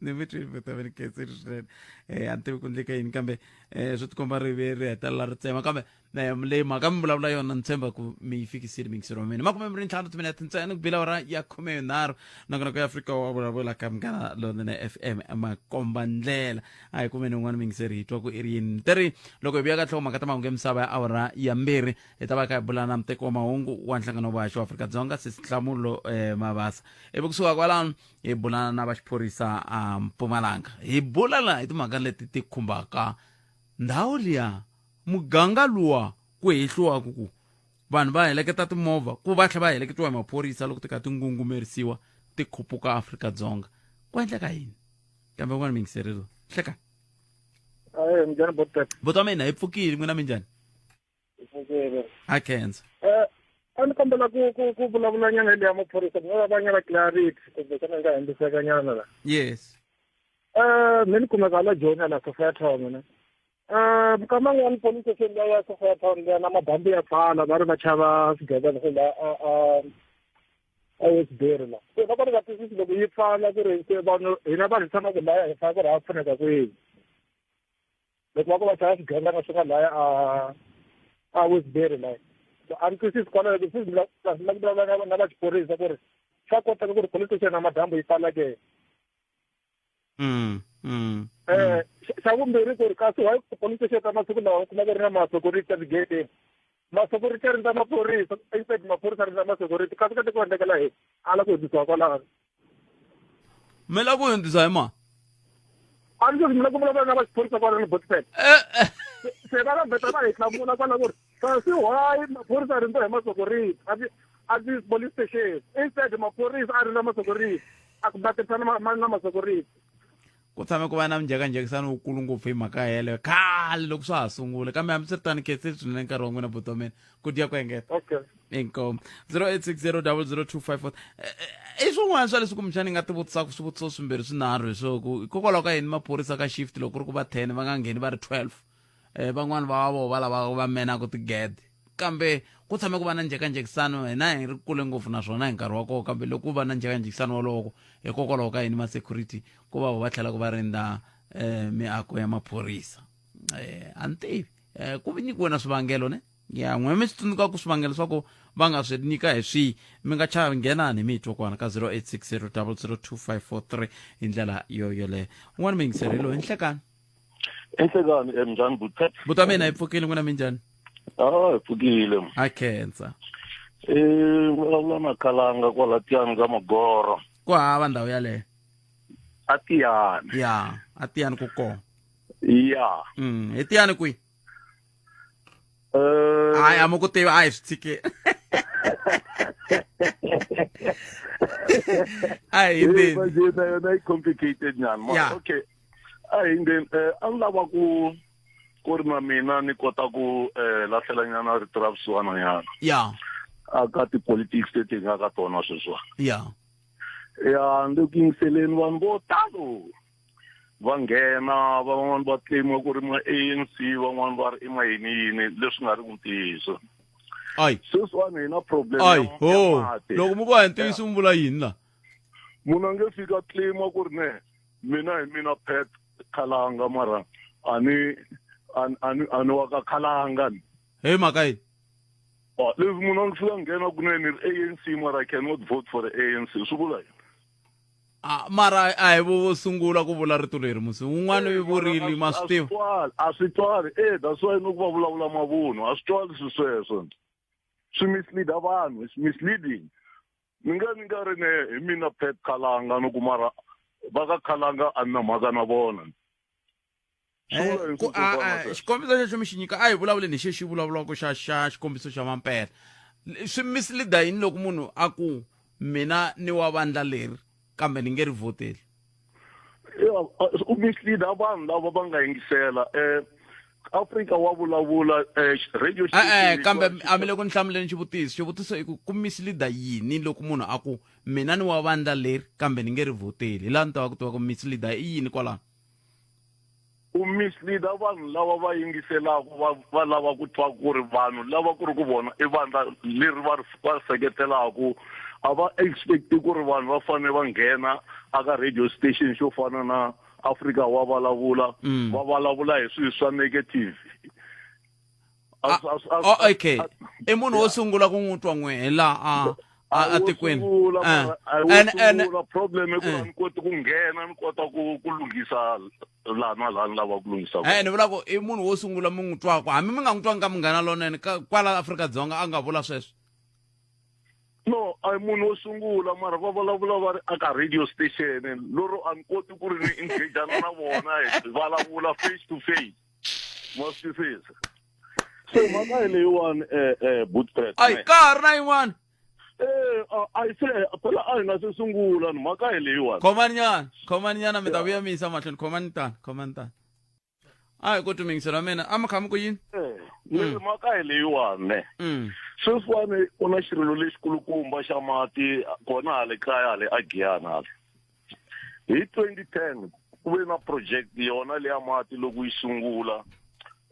Ni mi twile buti wa mina khensile swinene. A ni tivi ku endleka yini kambe swi tikomba ri ve ri hetelela ri tsema kambe leyi mhaka mi vulavula yona ni tshemba ku mi yi fikisile miyingiseri wa mina. 25 timinete ntsena ku bile awara ya 13 nongonoko ya Afrika wa vulavula ka Munghana Lonene FM makomba ndlela. A hi kumeni un'wana miyingiseri hi twa ku i ri yini. Ni teri loko hi vuya ka nhlokomhaka ta mahungu ya misava ya awara ya 2 hi ta va kha hi bula na muteki wa mahungu wa nhlangano wa vahaxi wa Afrika-Dzonga Sesi Nhlamulo Mabasa. Ivi kusuka kwalano hi bulana na va xiphorisa a Mpumalanga hi bula la hi timhaka leti ti khumbaka ndhawu liya muganga luwa ku hehliwaka ku vanhu va heleketa timovha ku va tlhela va heleketiwa hi maphorisa loko ti kha ti ngungumerisiwa ti khupuka Afrika-Dzonga ku endleka yini kambe un'wana miyingiserilo hleka Aye, minjhani Botpet? buti wa mina hi pfukile n'wina minjhani Pfukile. A khensa. Eh, a ni kombela ku ku ku vulavula nyana hi leya maphorisa ku nga va nyana clarity kumbe xana nga hembiseka nyana la. Yes. Eh, mina ni kumeka la Joni la Sophiatown mina. Eh, mikama yin'wana police station leya ya Sophiatown leya na mabambu ya pfala va ri va chava swigevenga swo la a a a Westbury la. Se va kota va twisisi loko yi pfala ku ri se vanhu hina vanhu hi tshamaka laya hi fanele ku ri ha pfuneka kwihi. Loko va ku va chava swigevenga swi nga laya a a Westbury laya. So a ni twisisi kwalaho loko se ni la ku vulavula na na va xiphorisa ku ri swa koteka ku ri police station namadyambu yi pfala ke. Eh xa vumbirhi ku ri kasi why police station ta masiku lawa u kuma ku ri na ma-security etigedeni. Ma-security ya rindza maphorisa instead maphorisa rindza ma-security kasi ka ku endlekela hi ala ku hundzisiwa kwalano. Mi lava ku hundzisa hi mani? A ni mi lava ku vulavula na va xiphorisa kwalano Botpet. Se va va vheta va hi hlamula kwala ku ri kasi why maphorisa a rindza hi ma-security a ti a ti police station instead maphorisa a rindza ma-security a ku va tirhisana na ma-security. Ku tshame ku va na minjhekanjhekisano wukulu ngopfu hi mhaka yeleyo khale loko swa ha sungula kambe hambiswiritano khensi swinene nkarhi wa n'wina buti wa mina ku dya ku engeta. Okay. Inkomu 08600025 i swin'wana swa leswi kumbexana ni nga ti vutisaka swivutiso swimbirhi swinharhu hi swo ku hikokwalaho ka yini maphorisa ka shift loko ku ri ku va 10 va nga ngheni va ri 12 van'wani va vo va lava va menaka tigede kambe ku tshame ku va na njhekanjhekisano hina hi ri kule ngopfu naswona hi nkarhi wa kona kambe loko ku va na njhekanjhekisano wolowo hikokwalaho ka yini ma security ku va va tlhela ku va rindza miako ya maphorisa a ni tivi ku nyikiwe na swivangelo ne ya n'we mi swi tsundzuka ku swivangelo swa ku va nga swi nyika hi swihi mi nga chavi nghenani mi twa kwana ka 0860002543 hi ndlela yo yoleyo un'wana mi yingiseri loyi nhlekani. Enhlekani minjhani Butpet? Buti wa mina hi pfukile n'wina minjhani? Ah, hi pfukile. A khensa. Vulavula na Khalanga kwala Tiyani ka Magoro. Ku hava ndhawu yaleyo. A Tiyani. Ya, a Tiyani ku kona. Ya. Hi Tiyani kwihi? Hayi a mi ku tivi a hi swi tshike. A hi hindzeni. Manje na yona yi complicated nyana. Ya. Okay. A hi hindzeni a ni lava ku ku ri na mina ni kota ku lahlela nyana rito ra vusiwana nyana. Ya. A ka ti-politics leti hi nga ka tona sweswiwa. Ya. Ya, ni le ku yingiseleni vanhu vo talo va nghena van'wani va claim ku ri ma ANC van'wani va ri i ma yini yini leswi nga ri ku ntiyiso. Ai. Sweswiwani hi na problem Ai, ya ho. mati. Loko mi ku a hi ntiyiso mi vula yini la? Munhu a nge fika claim ku ri ne mina hi mina Pat Khalanga mara a ni a ni a ni wa ka Khalanga ni. Hi mhaka yini? Ah, leswi munhu a nge fika nghena kunene ri ANC mara I cannot vote for the ANC swi vula yini? Ah, mara a hi vo sungula ku vula rito leri musi un'wana u vurile ma swi tiva. A swi twali that's why ni ku va vulavula mavunwa a swi twali swi sweswo swi mislead vanhu it's misleading. Ni nga ni nga ri ne hi mina Pat Khalanga ni ku mara va ka Khalanga a ni na mhaka na vona. Xikombiso xexo mi xi nyika a hi vulavuleni hi xexi vulavulaka xa xa xikombiso xa mampela. Swi mislead yini loko munhu a ku mina ni wa vandla leri kambe ni nge ri vhoteli? U mislead vanhu lava va nga yingisela. Afrika wa vulavula radio station kambe a mi le ku ni hlamuleni xivutiso. Xivutiso i ku ku mislead yini loko munhu a ku mina ni wa vandla leri kambe ni nge ri vhoteli? Hi laha ni tivaka ku tiva ku mislead i yini kwalano. U mislead vanhu lava va yingiselaka va va lava ku twa ku ri vanhu lava ku ri ku vona i vandla leri va ri va ri seketelaka A va expect ku ri vanhu va fanele va nghena aka radio station xo fana na Afrika wa vulavula va vulavula hi swilo swa negative. Oh, okay i munhu wo sungula ku n'wi twa n'we hi laha a a tikweni and problem i ku a ni koti ku nghena ni kota ku ku lunghisa laha na laha ni lava ku lunghisa eh ni vula ku i munhu wo sungula mi n'wi twaka hambi mi nga n'wi twangi ka munghana lonene kwala Afrika-Dzonga a nga vula sweswo no a hi munhu wo sungula mara va vulavula va ri aka radio station loro a ni koti ku ri ni engagana na vona hi vulavula face to face ma swi twisisa se mhaka hi leyiwani um bootpet ayi ka ha ri na yin'wana Eh, a yi se phela a hi nga se sungula ni mhaka hi leyiwani khomani nyana khomani nyana mi ta vuya mi yisa mahlweni khomani tani khomani tani a hi ku tumingiselo wa mina a mi kha mi ku yini eh, ni ri mhaka hi leyiwani ne sweswiwani ku na xirilo lexikulukumba xa mati kona hale kaya hale agiyani hale hi 2010 ku ve na project yona leya mati loko yi sungula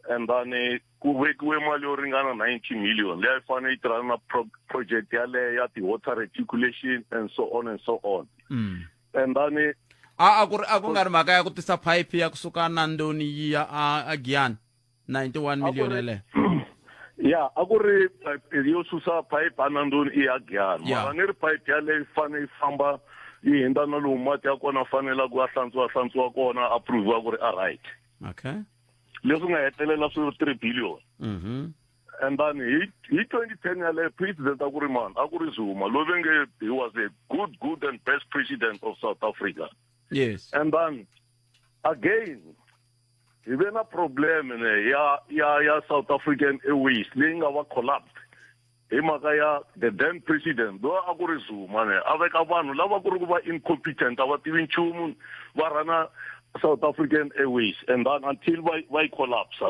and then ku vekiwe mali yo ringana 90 million leyi a yi fanele yi tirhana na project yaleyo ya ti-water reticulation and so on and so on mm. and then a a ku ri a ku nga ri mhaka ya ku tisa pipe ya kusuka nandoni yi ya a Giyani 91 million yeleyo ya a ku ri pipe yo susa pipe anandoni i ya Giyani mara ni ri pipe yaleyo yi fanele yi famba yi hindza na lomu mati ya kona fanela ku a hlantswiwa hlantswiwa kona a proviwa ku ri a right okay leswi nga hetelela swi ri 3 billion mm -hmm. and then hi hi 2010 yaleyo president a ku ri mani a ku ri Zuma loyi ve nge he was a good good and best president of South Africa yes and then again hi ve na problem ne ya ya ya South African Airways leyi nga va collapsed hi mhaka ya the then president loyi a ku ri Zuma ne a veka vanhu lava ku ri ku va incompetent a va tivi nchumu va rhana South African Airways and then until va va yi collapse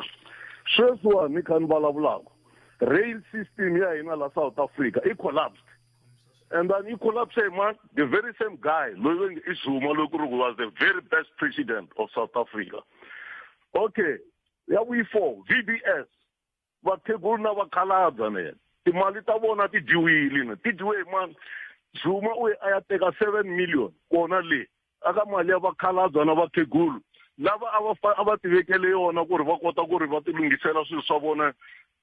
sweswiwani ni kha ni vulavulaka rail system ya hina la South Africa i collapsed and then yi collapse hi mani the very same guy loyi ve nge i Zuma loyi ku ri ku was the very best president of South Africa okay ya vuyi 4 VBS vakhegulu na vakhalabya ne timali ta vona ti dyiwile ne ti dyiwe hi mani Zuma u ye a ya teka 7 million kona le aka mali ya vakhalabya na vakhegulu lava a va a va tivekele yona ku ri va kota ku ri va ti lunghisela swilo swa vona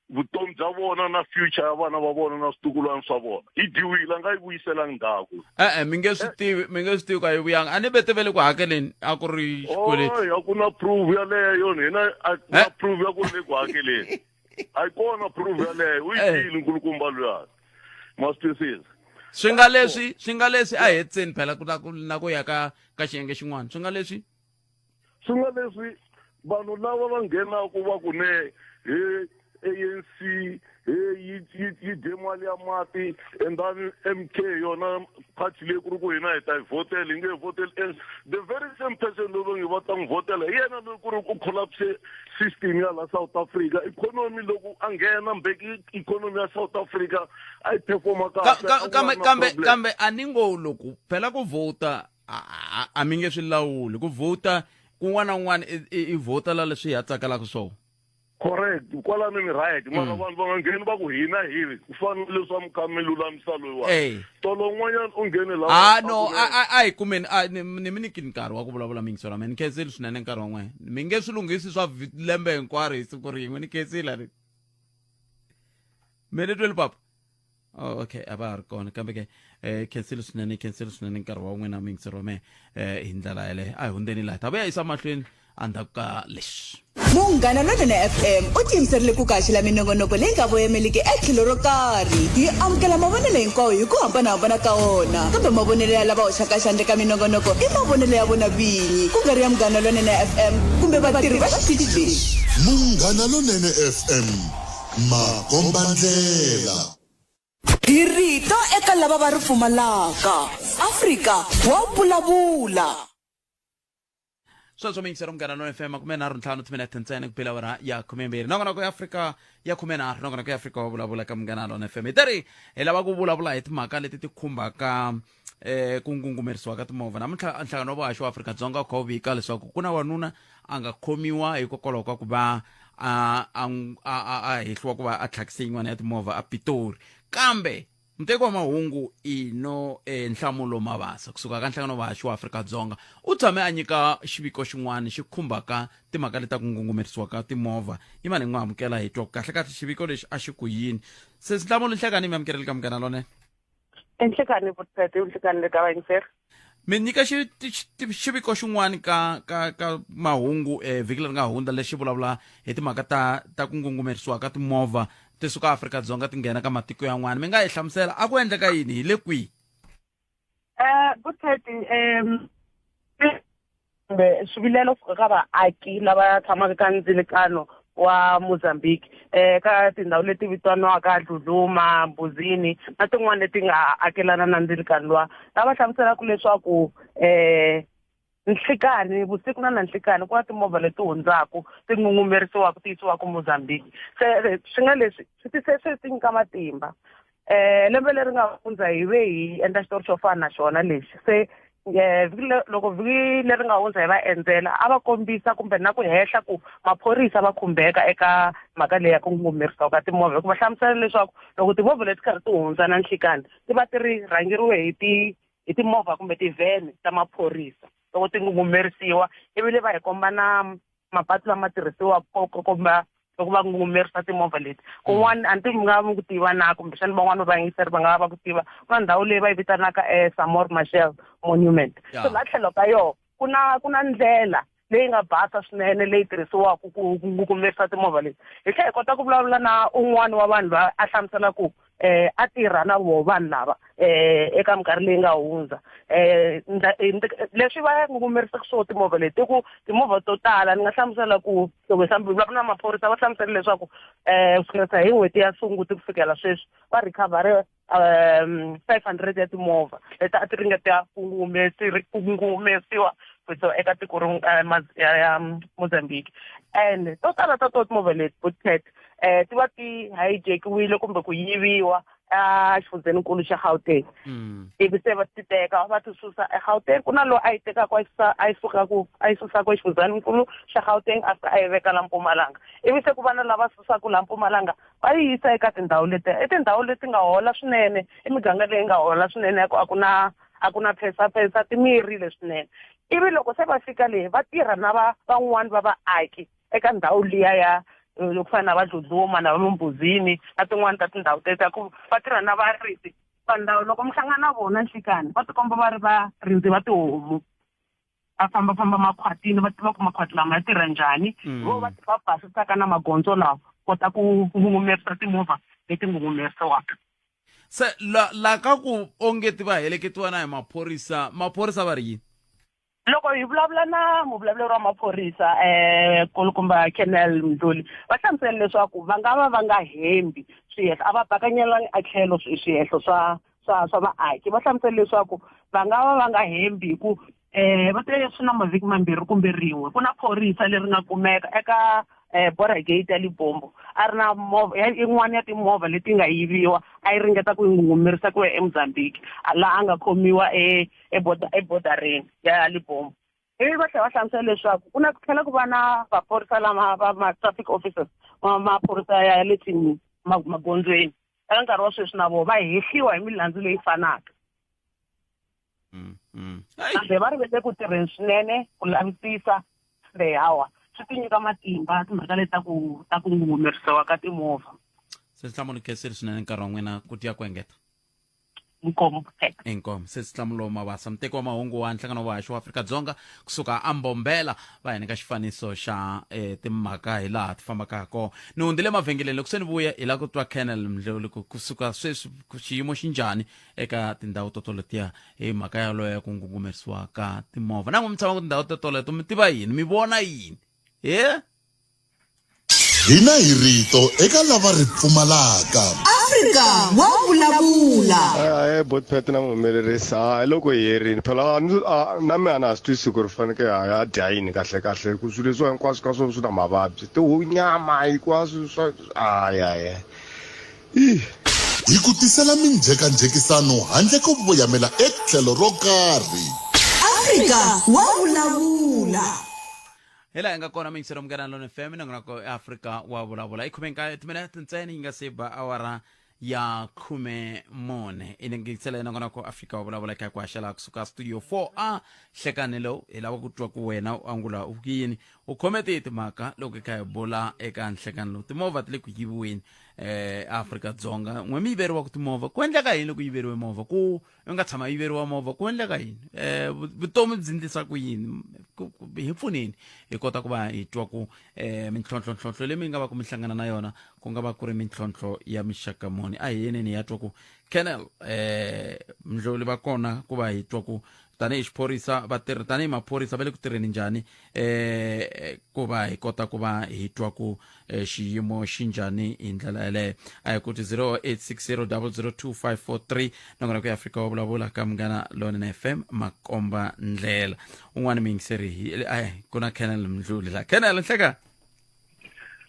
vutomi bya vona na future ya vana va vona na switukulwana swa vona yi dyiwile a nga yi vuyiselangi ndzhaku e-e mi nge swi tivi mi nge swi tivi ku a yi vuyanga a ni vete ve le ku hakeleni a ku ri xikweleti a ku na proof yaleyo hina a ku na proof ya ku ri le ku hakeleni a yi kona proof yaleyo u yi dyile nkulukumba luyani ma swi twisisa swi nga leswi swi nga leswi a hetiseni phela ku na ku na ku ya ka ka xiyenge xin'wana swi nga leswi swi nga leswi vanhu lava va nghenaka va ku ne he ANC he yi yi yi dye mali ya mati and then MK yona party leyi ku ri ku hina hi ta yi vhotela hi nge yi vhoteli and the very same person loyi va nge va ta n'wi vhotela hi yena loyi ku ri ku collapse system ya la South Africa economy loko a nghena mbeki economy ya South Africa a yi performa kahle kambe kambe kambe a ni ngo loko phela ku vhota a a mi nge swi lawuli ku vhota kun'wana na kun'wana i vhota la leswi hi ya tsakelaka swona correct kwalano ni right mara vanhu va nga ngheni va ku hina hi ri ku fana na leswi a mi kha mi lulamisa loyiwani tolo un'wanyana u nghene la a no a hi kumeni a ni mi nyikini nkarhi wa ku vulavula mingiselo me ni khensile swinene nkarhi wa n'wina mi nge swi lunghisi swa lembe hinkwaro hi siku rin'we ni khensile ri me ni tweli papa Oh, okay a va ha ri kona kambe ke eh khensile swinene khensile swinene nkarhi wa n'wina muyingiseri wa mehe eh hi ndlela yaleyo a hi hundzeni laha ta vuya yisa mahlweni endzhaku ka leswi Munghana Lonene FM u tiyimiserile ku kaxela minongonoko leyi nga voyemeliki etlhelo ro karhi. Hi amukela mavonelo hinkwawo hi ku hambanahambana ka wona, kambe mavonelo ya lava hoxaka xandla eka minongonoko i mavonelo ya vona vinyi, ku nga ri ya Munghana Lonene FM kumbe vatirhi va xitichi lexi. Munghana Lonene FM Makombandlela. Hi rito eka lava va ri pfumalaka. Afrika wa vulavula. Sweswo miyingiseri Munghana Lonene FM 35 timinete ntsena ku bela awara ya 12 nongonoko ya Afrika ya 13 nongonoko ya Afrika wa vulavula ka Munghana Lonene FM hi teri hi lava ku vulavula hi timhaka leti ti khumbaka eh ku ngungumerisiwa ka timovha namuntlha nhlangano wa vahaxi wa Afrika Dzonga wu kha wu vika leswaku ku na wanuna a nga khomiwa hikokwalaho ka ku va a a a a hehliwa ku va a tlhakise yin'wana ya timovha a Pitori kambe Muteki wa mahungu Ino eh, Nhlamulo Mabasa kusuka ka Nhlangano wa Vahaxi wa Afrika-Dzonga u tshame a nyika xiviko xin'wana xi khumbaka timhaka leta ku ngungumerisiwa ka timovha. Yimani hi n'wi amukela hi twa ku kahle-kahle xiviko lexi a xi ku yini. Sesi Nhlamulo, nhlekani mi amukeleli ka Munghana Lonene. Enhlekani Vutete, nhlekani le ka vayingiseri. Mi nyika xi, xi, xiviko xin'wana ka ka ka mahungu eh, vhiki leri nga hundza lexi vulavula hi timhaka ta ta ku ngungumerisiwa ka timovha ti suka Afrika-Dzonga ti nghena ka matiko yan'wana. Mi nga hi hlamusela a ku endleka yini hi le kwihi? Eh, Vutete, um kumbe swivilelo kusuka ka vaaki lava tshamaka ka ndzilikano wa Mozambique eh ka tindhawu leti vitaniwaka Dludluma, Mbuzini na tin'wana leti nga akelana na ndzilikano luwa, lava hlamuselaka leswaku eh nhlikani vusiku na nanhlikani ku na timovha leti hundzaka ti ngungumerisiwaka ti yisiwaka Mozambique. Se swi nga leswi swi tise swi ti nyika matimba. Eh lembe leri nga hundza hi ve hi endla xitori xo fana na xona lexi se eh vhiki loko vhiki leri nga hundza hi va endzela a va kombisa kumbe na ku hehla ku maphorisa va khumbeka eka mhaka leyi ya ku ngungumerisiwa ka timovha hikuva hlamusela leswaku loko timovha leti karhi ti hundza na nhlikani ti va ti ri rhangeriwe hi ti hi timovha kumbe tivhene ta maphorisa loko ti ngungumerisiwa ivi le va hi komba na mapatu lama tirhisiwaka ku komba loko va ngungumerisa timovha leti kun'wana a ni tivi mi nga va ku tiva na kumbexana van'wana va vayingiseri va nga va ku tiva ku na ndhawu leyi va yi vitanaka um Samora Machel Monument so laha tlhelo ka yona ku na ku na ndlela leyi nga basa swinene leyi tirhisiwaka ku ngungumerisa timovha leti hi tlhela hi kota ku vulavula na un'wana wa vanhu va a hlamusela ku eh a tirha na voho vanhu lava eh eka minkarhi leyi nga hundza eh leswi va ngungumerisaka swona timovha leti i ku timovha to tala ni nga hlamusela ku loko hi vulavula na maphorisa va hlamusela leswaku eh kusukela hi n'hweti ya Sunguti ku fikela sweswi va recover um 500 ya timovha leti a ti ringeta ku ngumesiwa ku yisiwa eka tiko ya Mozambique and to tala ta to timovha leti Bookcat eh ti va ti hijackiwile kumbe ku yiviwa exifundzheninkulu xa Gauteng ivi se va ti teka va ti susa eGauteng ku na loyi a yi tekaka a yi susa a yi sukaku a yi susaka exifundzheninkulu xa Gauteng a fika a yi veka la Mpumalanga ivi se ku va na lava susaka la Mpumalanga va yi yisa eka tindhawu letiya i tindhawu leti nga hola swinene i miganga leyi nga hola swinene ya ku a ku na a ku na phensaphensa ti mirile swinene ivi loko se va fika le va tirha na va van'wani va vaaki eka ndhawu liya ya yo ku fana na va Dludluma na va Mbuzini na tin'wani ta tindhawu teta ku va tirha na varindzi vanhu lava loko mi hlangana na vona nhlikani va tikomba va ri varindzi va tihomu va fambafamba makhwatini va tiva ku makhwati lama ya tirha njhani vo va va basisaka na magondzo lawa kota ku ngungumerisa timovha leti ngungumerisiwaka se la la ka ku onge ti va heleketiwa na hi maphorisa maphorisa va ri yini Loko hi vulavula na muvulavuleri wa maphorisa um kulukumba Colonel Mdluli va hlamusele leswaku va nga va va nga hembi swihehlo a va bakanyelangi a tlhelo swihehlo swa swa swa vaaki va hlamusele leswaku va nga va va nga hembi hi ku um va te swi na mavhiki mambirhi kumbe rin'we ku na phorisa leri nga kumeka eka um border gate ya Libombo a ri na movha yin'wana ya timovha leti nga yiviwa a yi ringeta ku yi ngungumerisa ku ya eMozambique laha a nga khomiwa e ebodareni ya Libombo. Ivi va tlhela va hlamusela leswaku ku na ku tlhela ku va na maphorisa lama va ma-traffic officers maphorisa ya le magondzweni eka nkarhi wa sweswi na vona va hehliwa hi milandzu leyi fanaka. Kambe va ri ve le ku tirheni swinene ku lavisisa kambe hawa swi ti nyika matimba timhaka leti ta ku ta ku ngungumerisiwa ka timovha. Se Nhlamulo ni khensile swinene nkarhi wa n'wina ku tiya ku engeta. Inkomu. Inkomu. Sesi Nhlamulo Mabasa, muteki wa mahungu wa Nhlangano wa Vahaxi wa Afrika-Dzonga kusuka eMbombela, va hi nyika xifaniso xa eh, timhaka hi laha ti fambaka ha kona. Ni hundzile emavhengeleni loko se ni vuya hi lava ku twa Colonel Mdluli ku kusuka sweswi ku xiyimo xi njhani eka tindhawu to toletiya hi mhaka yaloyo ya ku ngungumerisiwa ka timovha. Na n'wi mi tshama ku tindhawu to toleto mi tiva yini? Mi vona yini? He? Hina hi rito eka lava ri pfumalaka. Afrika wa vulavula. Ahee bot Pat na muhumelerisi ha hi loko hi herini phela na mina a na ha swi twisisi ku ri faneke ha ya dya yini kahle kahle ku swilo leswiwa hinkwaswo ka swona swi na mavabyi tihunyama hinkwaswo swa hayi hayi ih Hi ku tisela minjhekanjhekisano handle ko voyamela etlhelo ro karhi. Afrika wa vulavula. Hi laha hi nga kona miyingiselo munghana Lone FM nongonoko eAfrika wa vulavula i khume nkaye timinete ntsena yi nga se ba awara ya 14 i ningisela yena kona ku afrika wa vulavula eka ku haxela kusuka studio 4 a hlekani lowu hi lava ku twa ku wena u angula u ku yini u khome tihi timhaka loko hi kha hi bula eka nhlekani lowu timovha ti le ku yiviweni eh Afrika Dzonga n'we mi yiveriwa ku timovha ku endleka yini loko yiveriwe movha ku u nga tshama yiveriwa movha ku endleka yini eh vutomi byi ndlisa ku yini hi pfuneni hi kota ku va hi twa ku eh mintlhontlho leyi mi nga va ku mi hlangana na yona ku nga va ku ri mintlhontlho ya mixaka muni a hi yeneni ya twa ku Colonel eh mdloli va kona ku va hi twa ku tanihi xiphorisa vatirhi tanihi maphorisa va le ku tirheni njhani eh ku va hi kota ku va hi twa ku eh, xiyimo xi njhani hi ndlela yeleyo a hi kuti 0860002543 nakona ku ya afrika wa vulavula ka munghana lonene fm makomba ndlela un'wana muyingiseri hi ai ku na kenel mdluli la kenel nhleka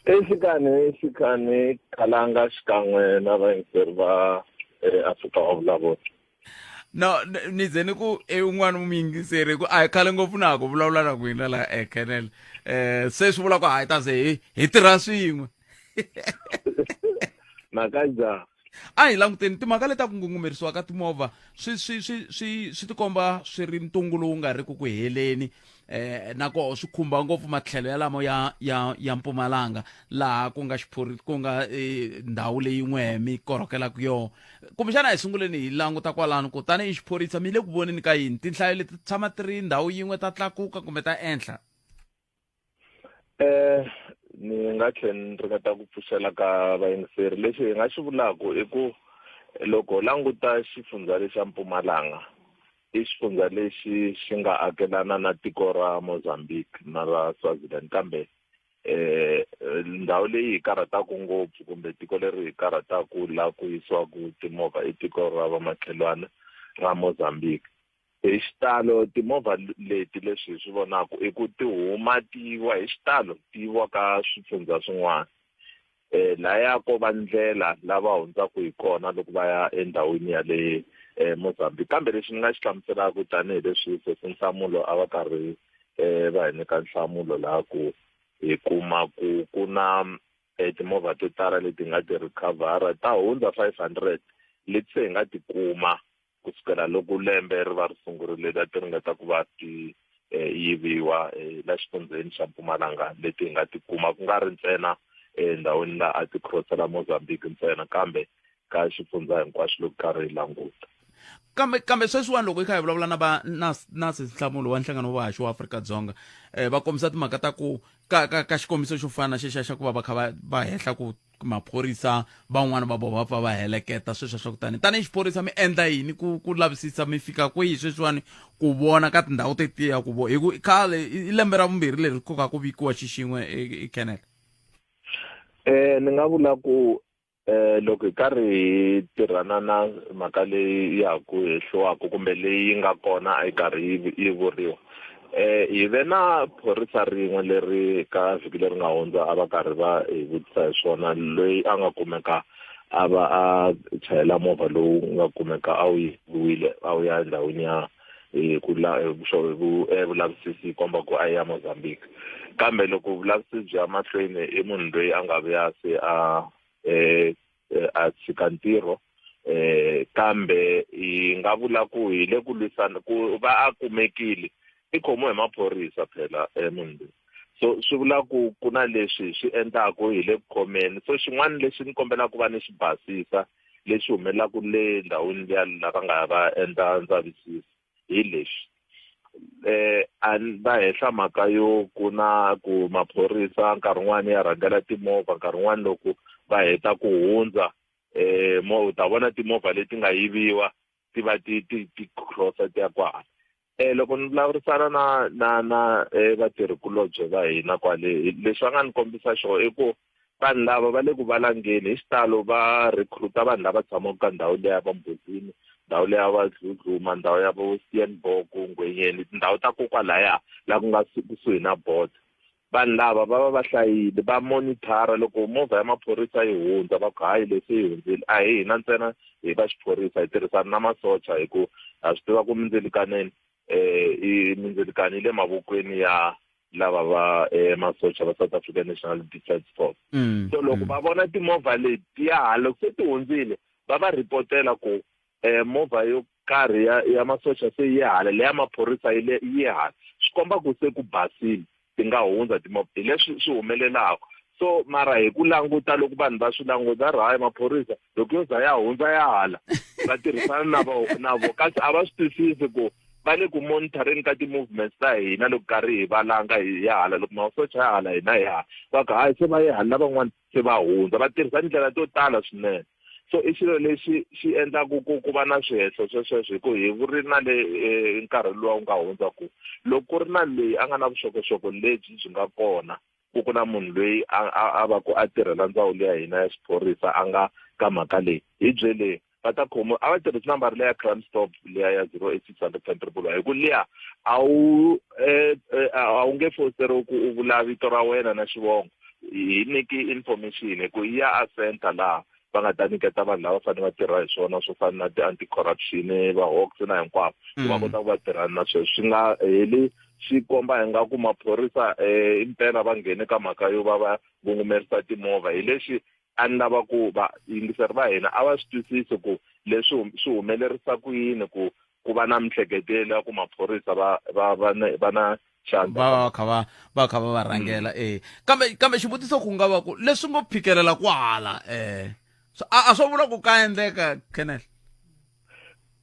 exikanhi exikanhi kalanga xikan'we na vayingiseri va eh, afrika wa vulavula no ni ze ni ku i un'wana muyingiseri ku a hi khale ngopfu na ku vulavula na ku hina la ekenel um se swi vula ku hayi ta ze hi hi tirha swin'we mhaka njhani a hi languteni timhaka leti ta ku ngungumerisiwa ka timovha swi swi swi swi swi tikomba swi ri ntungu lowu nga ri ku ku heleni eh na koho swi khumba ngopfu matlhelo ya lamo ya ya ya Mpumalanga laha ku nga xiphori ku nga eh, ndhawu leyi n'we mi korhokelaka yona kumbexana hi sunguleni hi languta kwalano ku tanihi xiphorisa mi le ku voneni ka yini tinhlayo leti tshama ti ri ndhawu yin'we ta tlakuka kumbe ta enhla eh ni nga tlhela ni ringeta ku pfuxela ka vayingiseri lexi hi nga xi vulaka i ku loko languta xifundzha lexa Mpumalanga i xifundzha lexi xi nga akelana na tiko ra Mozambique na ra Swaziland kambe eh ndhawu leyi hi karhataka ngopfu kumbe tiko leri hi karhataka la ku yisiwaka timovha i tiko ra vamakhelwana ra Mozambique hi xitalo timovha leti leswi hi swi vonaka i ku ti huma ti yiwa hi xitalo ti yiwa ka swifundzha swin'wana eh laya ko va ndlela lava hundzaka hi kona loko va ya endhawini ya le eh, Mozambique kambe lexi ni nga xi hlamuselaka tanihileswi sesi Nhlamulo a va karhi eh va hi nyika nhlamulo laha ku hi kuma ku ku na eh, timovha to tala leti nga ti recover ta hundza 500 leti se hi nga ti kuma ku sukela loko lembe ri va ri sungurile leti a ti ringeta ku va ti eh, yiviwa eh, la xifundzheni xa Mpumalanga leti hi nga ti kuma ku nga ri ntsena endhawini laha a ti crossela Mozambique ntsena kambe ka xifundzha hinkwaxo loko karhi hi languta kambe kambe sweswiwani loko hi kha hi vulavula na va na na nhlamulo wa nhlangano wa vahaxi wa Afrika-Dzonga eh, va kombisa timhaka ta ku ka ka ka xikombiso xo fana na xexiya xa ku va va kha va va hehla ku maphorisa van'wana va vona va pfa va heleketa sweswo swa ku tani tanihi xiphorisa mi endla yini ku ku lavisisa mi fika kwihi sweswiwani ku vona ka tindhawu tetiya ku vo hi ku khale i lembe ra vumbirhi leri ku ka ku vikiwa xixin'we e Kenneth eh ni nga vula ku eh loko hi karhi hi tirhana na mhaka leyi ya ha ku hehliwaka kumbe leyi yi nga kona a yi karhi yi vuriwa eh hi ve na phorisa rin'we leri ka vhiki leri nga hundza a va karhi va hi vutisa hi swona loyi a nga kumeka a va a chayela movha lowu nga kumeka a wu yiviwile a wu ya endhawini ya hi ku la eh, vulavisisi yi komba ku a ya Mozambique kambe loko vulavisisi byi ya mahlweni i munhu loyi a nga vuya se a eh, eh a tshika ntirho eh kambe hi nga vula ku hi le ku lwisana ku va a kumekile i khomiwe hi maphorisa phela eh, munhu loyi so swi vula ku ku na leswi hi swi endlaku hi le ku khomeni so xin'wana lexi ni kombelaka ku va ni xi basisa lexi humelelaka le ndhawini liya lava nga va endla ndzavisiso hi lexi eh va hehla mhaka yo ku na ku maphorisa nkarhi wun'wani ya rhangela timovha nkarhi wun'wani loko va heta ku hundza eh mo u ta vona timovha leti nga yiviwa ti va ti ti ti crossa ti ya kwahala eh loko ni vulavurisana na na na eh, vatirhikulobye va hina kwale leswi va nga ni kombisa xona i ku vanhu lava va le ku valangeni hi xitalo va recruita vanhu lava tshamaka ka ndhawu leya va Mbuzini ndhawu leya va Dludluma ndhawu ya vo Steenbok Ngwenyeni tindhawu ta ko kwalaya la ku nga kusuhi na border vanhu lava va va va hlayile va monithara loko movha ya maphorisa yi hundza va ku hayi leswi yi hundzile a hi hina ntsena hi va xiphorisa hi tirhisana na masocha hi ku ha swi tiva ku mindzilikaneni um i mindzilikano yi le mavokweni ya lava va eh, masocha va South African National Defence Force mm, so loko mm. va vona timovha letiya loko se ti hundzile va va ripotela ku eh, movha yo karhi ya, ya masocha se yi hala leya maphorisa yi le yi hala swi komba ku se ku basile ti nga hundza timovha hi leswi swi humelelaka so mara hi ku languta loko vanhu va swi languta ri hayi maphorisa loko yo za ya hundza ya hala va tirhisana na vo na vo kasi a va swi twisisi ku va le ku monitoring ka ti-movements ta hina loko karhi hi valanga hi ya hala loko masocha ya hala hina hi hala va ku hayi se va ye hala lavan'wana se va hundza va tirhisa tindlela to tala swinene so i xilo lexi xi endlaku ku ku va na swihehlo swesweswo hi ku hi vuri na le eh, nkarhi luwa wu nga hundza ku loko ku ri na loyi a nga na vuxokoxoko lebyi byi nga kona ku ku na munhu loyi a a a va ku a tirhela ndzawulo ya hina ya xiphorisa a nga ka mhaka leyi hi byeleni va ta khomiwa a va tirhisi nambara leya crime stop liya ya 08600 10 triple one hi ku liya a wu eh, eh, a wu nge fosteriwi ku u vula vito ra wena na xivongo hi nyiki information hi ku yi ya a center laha va nga ta nyiketa vanhu lava fanele va tirha hi swona swo fana na ti-anti corruption va hawks na hinkwavo ku va kota ku va tirhana na sweswo swi nga heli swi komba hi nga ku maphorisa um impela va nghene ka mhaka yo va va ngungumerisa timovha hi lexi a ni lava ku vayingiseri va hina a va swi twisisi ku leswi swi humelerisa ku yini ku ku va na mihleketelo ya ku maphorisa va va va va na xandla va va kha va va kha va va rhangela e kambe kambe xivutiso ku nga va ku leswi ngo phikelela kwahala um a swo vula ku ka endleka Kenneth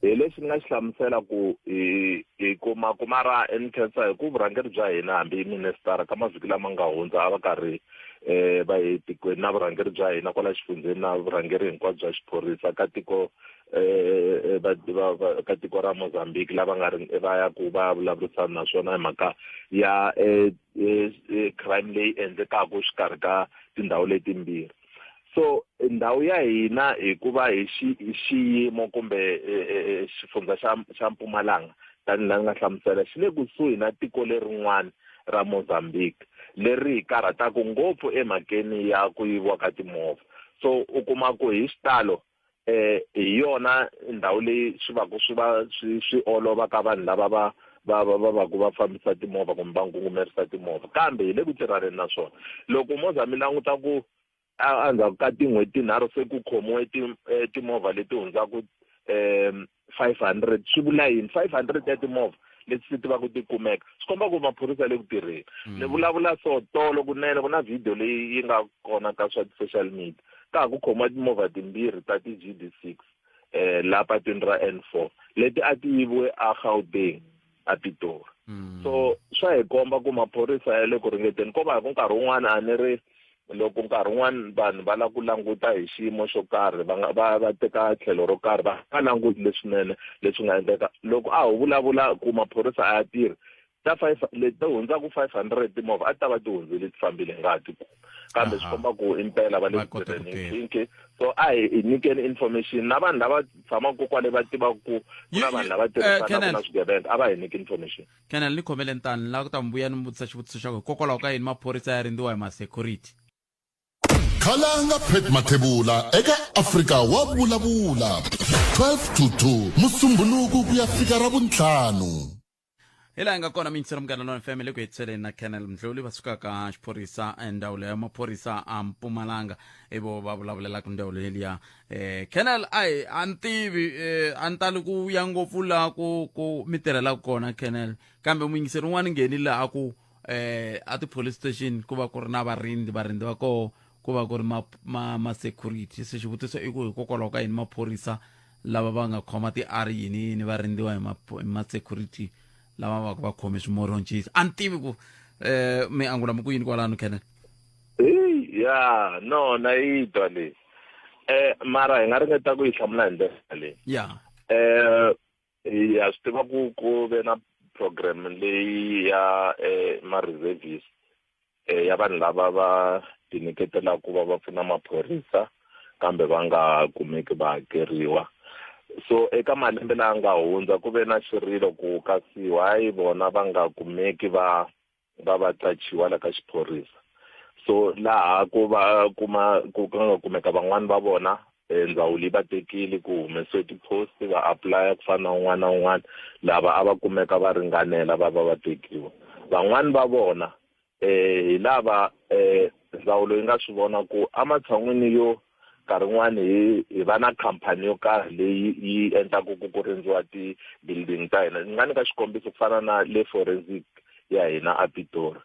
Hi lexi ni nga xi hlamusela ku hi hi kuma ku mara ni khensa hi ku vurhangeri bya hina hambi ministara ka mavhiki lama nga hundza a va karhi um va ye tikweni na vurhangeri bya hina kwala xifundzheni na vurhangeri hinkwabyo bya xiphorisa ka tiko um va va va ka tiko ra Mozambique lava nga ri va ya ku va vulavurisana naswona hi mhaka ya um crime leyi endlekaka xikarhi ka tindhawu letimbirhi. So ndhawu ya hina hikuva hi xi hi xiyimo kumbe e, e, e, xifundzha xa xa Mpumalanga tanihi laha ni nga hlamusela xi le kusuhi na tiko lerin'wana ra Mozambique leri hi karhataka ngopfu emhakeni ya ku yiviwa ka timovha so u kuma ku hi xitalo eh hi yona ndhawu leyi swi va ku swi va swi swi olova ka vanhu lava va va va va va ku va fambisa timovha kumbe va ngungumerisa timovha kambe hi le ku tirhaneni na swona loko mo za mi languta ku endzhaku ka tin'hweti tinharhu se ku khomiwe eh, timovha leti hundzaka um 500 swi vula yini 500 ya timovha leti se ti va ku ti kumeka swi komba ku maphorisa le ku tirheni mm. ni vulavula so tolo kunene ku na video leyi yi nga kona ka swa ti-social media ka ha ku khomiwa timovha timbirhi ta ti-G D 6 eh la patwini ra N4 leti a ti yiviwe a Gauteng a Pitori mm. so swa hi komba ku maphorisa ya le ku ringeteni ko va hi ku nkarhi wun'wana a ni ri loko nkarhi wun'wana vanhu va lava ku languta hi xiyimo xo karhi va nga va va teka tlhelo ro karhi va nga languti leswinene leswi nga endleka loko a ho vulavula ku maphorisa a ya tirhi ta five leti ti hundzaka 500 timovha a ti ta va ti hundzile ti fambile hi nga ha ti kumi kambe swi komba ku impela va le ku tirheni nkhinkhi so a hi hi nyikeni information na vanhu lava tshamaka kwale va tivaka ku ku na vanhu lava tirhisanaka na swigevenga a va hi nyiki information Colonel ni khomele ntani ni lava ku ta mi vuya ni mi vutisa xivutiso xa ku hikokwalaho ka yini maphorisa ya rindziwa hi ma-security Khalanga Pat Mathebula eka Afrika wa vulavula 12 to 2 Musumbhunuku ku ya fika Ravuntlhanu. Hi laha hi nga kona miyingiselo Munghana Lonene FM le ku hetiseleni na Colonel Mdluli va sukaka xiphorisa ndzawulo ya maphorisa a Mpumalanga i vo va vulavulelaka ndzawulo leliya eh Colonel a a ni tivi eh, a ni tali ku ya ngopfu laha ku ku mi tirhelaka kona Colonel kambe muyingiseri un'wana nghenile a ku eh a ti-police station ku va ku ri na varindzi varindzi va koho ku va ku ri ma, ma, ma security se xivutiso i ku hikokwalaho ka yini maphorisa lava va nga khoma ti-r yini yini va rindziwa hi ma, hi ma security lava va va khome swimoroncisi a ni tivi ku eh mi angula mi ku yini kwalano Colonel Hey, ya no na yi twa leyi eh mara hi nga ringeta ku yi hlamula hi ndlela leyi ya eh ya swi tiva ku ku ve na program leyi ya eh ma reservist eh ya vanhu lava va tinyiketelaka ku va va pfuna maphorisa kambe va nga kumeki va hakeriwa so eka malembe lawa nga hundza ku ve na xirilo ku kasi why vona va nga kumeki va va va qachiwa la ka xiphorisa so laha ku va kuma ku nga kumeka van'wani va vona eh, ndzawulo yi va tekile ku humesiwe ti-post va apply ku fana na un'wana na un'wana lava a va kumeka va ringanela va va va tekiwa van'wani va vona. Eh hi lava eh ndzawulo yi nga swi vona ku ematshan'wini yo nkarhi wun'wani hi hi va na khampani yo karhi leyi yi endlaku ku ku rindziwa ti-building ta hina ni nga nyika xikombiso ku fana na le forensic ya hina a Pitori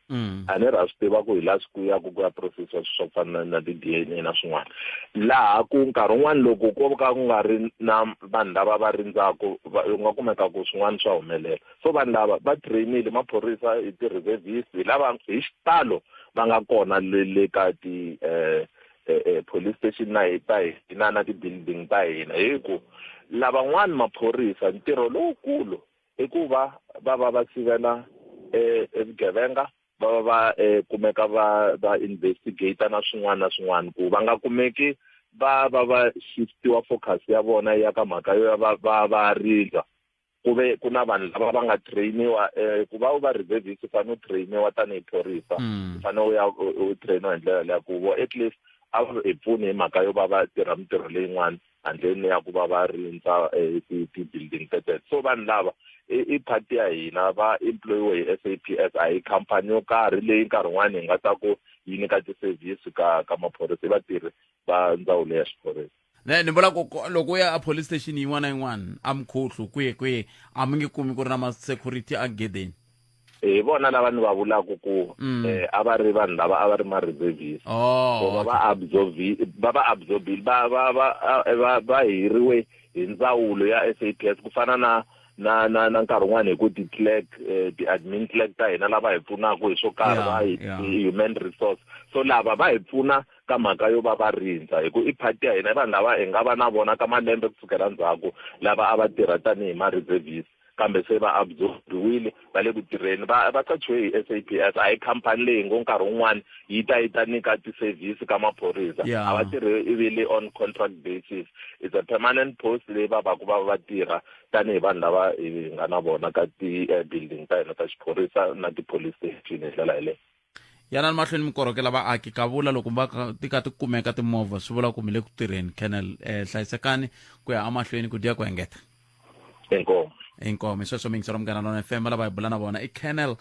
a ni ra swi tiva ku hi la swi ku ya ku ku ya processiwa swilo swa ku fana na ti-D_N_A na swin'wana laha ku nkarhi wun'wani loko ko ka ku nga ri na vanhu lava va rindzaku u nga kumeka ku swin'wana swa humelela so vanhu lava va trainile maphorisa hi ti-reservist hi lava hi xitalo va nga kona le le ka ti eh, eh, eh, police station na hi ta hina na ti-building ta hina hi ku lavan'wani maphorisa ntirho lowukulu i ku va va va va sivela eh, vugevenga va va va eh, kumeka va va investigate na swin'wana na swin'wana ku va nga kumeki va va va shiftiwa focus ya vona ya ka mhaka yo ya va va va rindza ku ve ku na vanhu lava va nga trainiwa eh, ku va u va reservist u fanele u trainiwa tanihi phorisa mm. u fanele u ya u trainiwa hi ndlela leya ku vo at least a va hi pfuni hi mhaka yo va va tirha mintirho leyin'wana handleni ya ku va va rindza eh, ti-building teteto so vanhu lava i part ya hina va employiwe hi S A P S a hi khampani yo karhi leyi nkarhi wun'wani hi nga ta ku yi nyika ti-service ka ka maphorisa i vatirhi va ndzawulo ya xiphorisa ne ni vula ku loko u ya a police station yin'wana na yin'wana a mukhuhlu kwihi kwihi a mi nge kumi ku ri na ma-security a gedeni hi vona lava ni va vulaka ku mm. eh, a va ri vanhu lava a va ri ma-reservist oh, va va absorbi va va absorbile va va va va va hiriwe hi ndzawulo ya SAPS ku fana na na na na nkarhi wun'wani hi ku ti-clerk eh, ti-admin clerk ta hina lava hi pfunaka hi swo karhi va hi human resource so lava va hi pfuna ka mhaka yo va va rindza hi ku i part ya hina i vanhu lava hi nga va na vona ka malembe kusukela ndzhaku lava a va tirha tanihi ma-reservist kambe se va absorbiwile va le ku tirheni va va qachiwe hi SAPS a hi khampani leyi ngo nkarhi wun'wani yi ta yi ta nyika ti-service ka maphorisa a va tirhi ivile on contract basis it's a permanent post leyi va vaku va va tirha tanihi vanhu lava hi nga na vona ka ti-building ta hina ta xiphorisa na ti-police station hi ndlela yeleyo yanani mahlweni mi korhokela vaaki ka vula loko va ti ka ti kumeka timovha swi vula ku mi le ku tirheni colonel eh, hlayisekani ku ya emahlweni ku dya ku engeta inkomo inkomo hi sweswo miyingiselo munghana lona fm lava hi bula na vona i colonel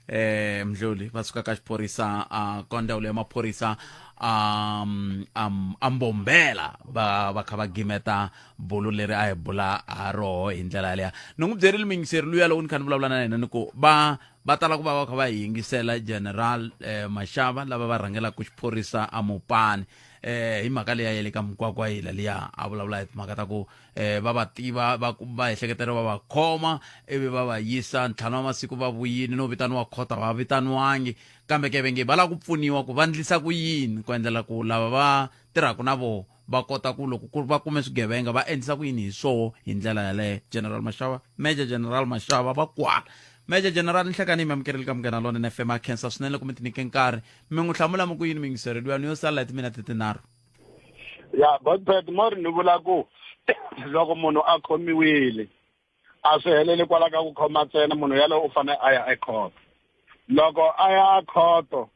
eh mdluli va suka ka xiphorisa a ka ndzawulo ya maphorisa um um a mbombela va va kha va gimeta bulu leri a hi bula ha roho hi ndlela yaleyo ni n'wi byerile muyingiseri luya loko ni kha ni vulavula na yena ni ku va va tala ku va va kha va hi yingisela general eh, mashava lava va rhangelaka xiphorisa a mupani eh hi mhaka leya ya le ka mukwakwayila liya a vulavula hi timhaka ta ku eh va va tiva va va ehleketeriwa va va khoma ivi va va yisa ntlhanu wa masiku va vuyini no vitaniwa khota va vitaniwangi kambe ke ve nge va lava ku pfuniwa ku va ndlisa ku yini ku endlela ku lava va tirhaka na voho va kota ku loko ku va kume swigevenga va endlisa ku yini hi swoho hi ndlela yaleyo general mashava major general mashava va kwala major general nhlekani mi amukerile ka munghana lonene fm a khensa swinene loko mi tinike nkarhi mi n'wi hlamula mi ku yini miyingiseri luyani yo sala hi timinete tinharhu ya godbert mori ni vula ku loko munhu a khomiwile a swi heleli kwala ka ku khoma ntsena munhu yaloye u fanele a ya ekhoto loko a ya khoto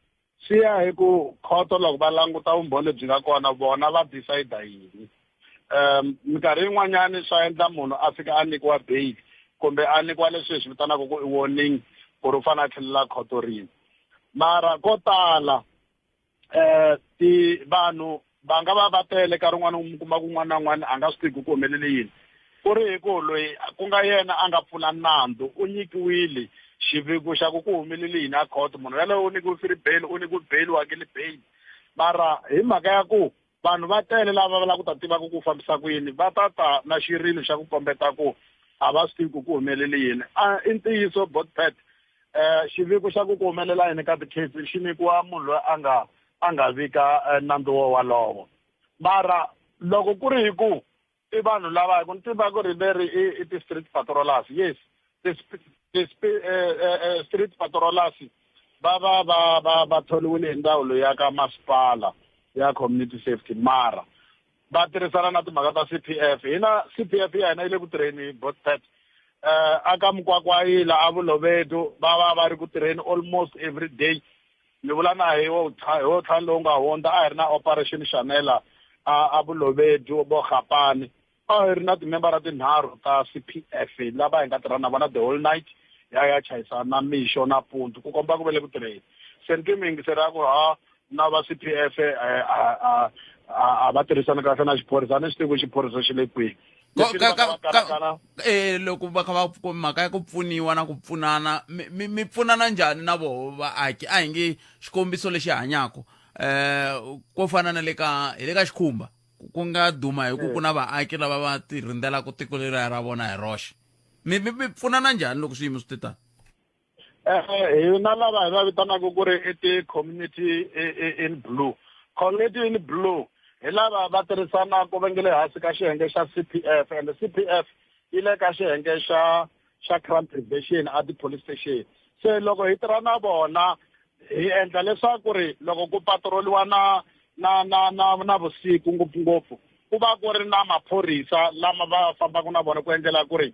Swi ya hi ku khoto loko va languta vumbhoni lebyi nga kona vona va decide yini. Um minkarhi yin'wanyani swa endla munhu a fika a nyikiwa bail kumbe a nyikiwa leswi hi swi vitanaka ku i warning ku ri u fanele a tlhelela khoto rini. Mara ko tala um ti vanhu va nga va va tele nkarhi wun'wani mi kuma ku un'wana na un'wana a nga swi tivi ku ku humelele yini ku ri hi ku loyi ku nga yena a nga pfula nandzu u nyikiwile xiviko xa ku ku humelele yini a court munhu yaloye u nyikiwe free bail u nyikiwe bail u hakele bail mara hi mhaka ya ku vanhu va tele lava va lava ku ta tiva ku ku fambisa ku yini va ta ta na xirilo xa ku kombeta ku a va swi tivi ku ku humelele yini a i ntiyiso botpet um xiviko xa ku ku humelela yini ka ti-case xi nyikiwa munhu loyi a nga a nga vika eh, nandzu wo walowo mara loko ku ri hi ku i vanhu lava hi ku ni tiva ku ri leri i i ti-street patrollers yes ti-street eh, eh, patrollers va va va va va tholiwile hi ndzawulo ya ka masipala ya community safety mara va tirhisana na timhaka ta C_P_F hina C_P_F ya hina yi le ku tirheni botpet eh aka mukwakwayila a vulovedu va va va ri ku tirheni almost every day ni vula na hi wo hi wo ntlhanu lowu nga hundza a hi ri na operation shanela a a vulovedu vo gapani a hi ri na timembara tinharhu ta C_P_F lava hi nga tirha na vona the whole night ya ya chayisa na mixo na mpundzu ku komba ku ve le ku tirheni se ni twe muyingiseri a ku ha na va C_P_F a a va tirhisani kahle na xiphorisa a ni swi tivi ku xiphorisa xi le kwihi eh loko va kha va mhaka ya ku pfuniwa na ku pfunana mi mi pfunana njhani na voho vaaki a hi nge xikombiso lexi hanyaka eh ko fana na le ka hi le ka xikhumba ku nga duma hi ku ku na vaaki lava va ti rindzelaka tiko leriya ra vona hi roxe mi mi mi pfunana njhani loko swiyimo swi te tani Eh, hina lava hi va vitanaka ku ri i ti-community in blue community in blue hi lava va tirhisanaka va nge le hansi ka xiyenge xa c p f and c p f yi le ka xiyenge xa xa crime prevention a ti-police station se loko hi tirha na vona hi endla leswaku ri loko ku patroliwa na na na na na vusiku ngopfungopfu ku va ku ri na maphorisa lama va fambaka na vona ku endlela ku ri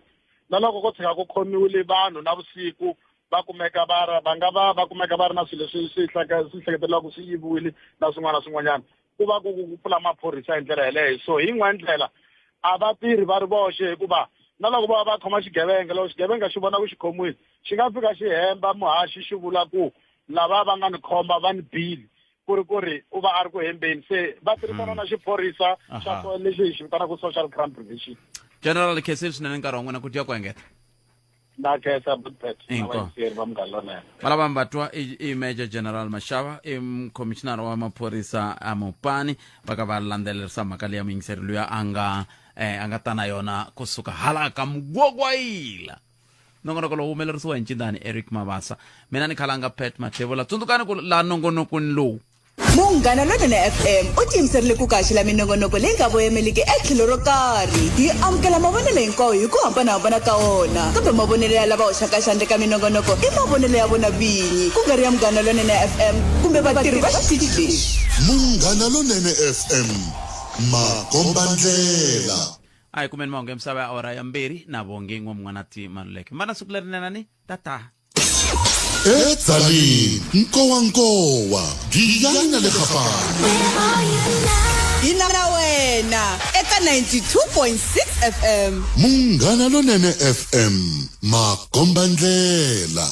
na loko ko tshika ku khomiwile vanhu na vusiku va kumeka va ri va nga va va kumeka va ri na swilo leswi swi hleke swi hleketelelaka swi yiviwile na swin'wana na swin'wanyana ku va ku ku pfula maphorisa hi ndlela yeleyo so hi yin'wana ndlela a va tirhi va ri voxe hikuva na loko va va khoma xigevenga loko xigevenga xi vona ku xi khomiwile xi nga fika xi hemba muhaxi xi vula ku lava va nga ni khomba va ni bile ku ri ku ri u va a ri ku hembeni se va tirhisana na xiphorisa xa lexi hi xi vitanaka social crime prevention general khensile swinene nkarhi wa n'wina ku dya ku engeta na khensa budpet Inkomu. va munghana lonene valava mbatwa i i major general mashava i mukhomishinara wa maphorisa a mopani va ka va landzelerisa mhaka leyi ya muyingiseri luya a nga eh, a nga ta na yona kusuka hala ka mugwagwayila nongonoko lowu humelerisiwa hi ncindani eric mabasa mina ni khalanga pet mathevula tsundzukani ku laha nongonokweni lowu Munghana Lonene FM u tiyimiserile ku kaxela minongonoko leyi nga voyemeliki etlhelo ro karhi. Hi amukela mavonelo hinkwawo hi ku hambanahambana ka wona, kambe mavonelo ya lava hoxaka xandla eka minongonoko i mavonelo ya vona vinyi, ku nga ri ya Munghana Lonene FM kumbe vatirhi va xitichi lexi. Munghana Lonene FM, makombandlela. A hi kumeni mahungu ya misava ya awara ya mbirhi na Vongi N'wamun'wanati Maluleke. Mi va na siku lerinene ni tata. Edzaleni, Nkowankowa, Giyani na le Gapane. Hi na wena eka 92.6 FM. Munghana Lonene FM, makombandlela.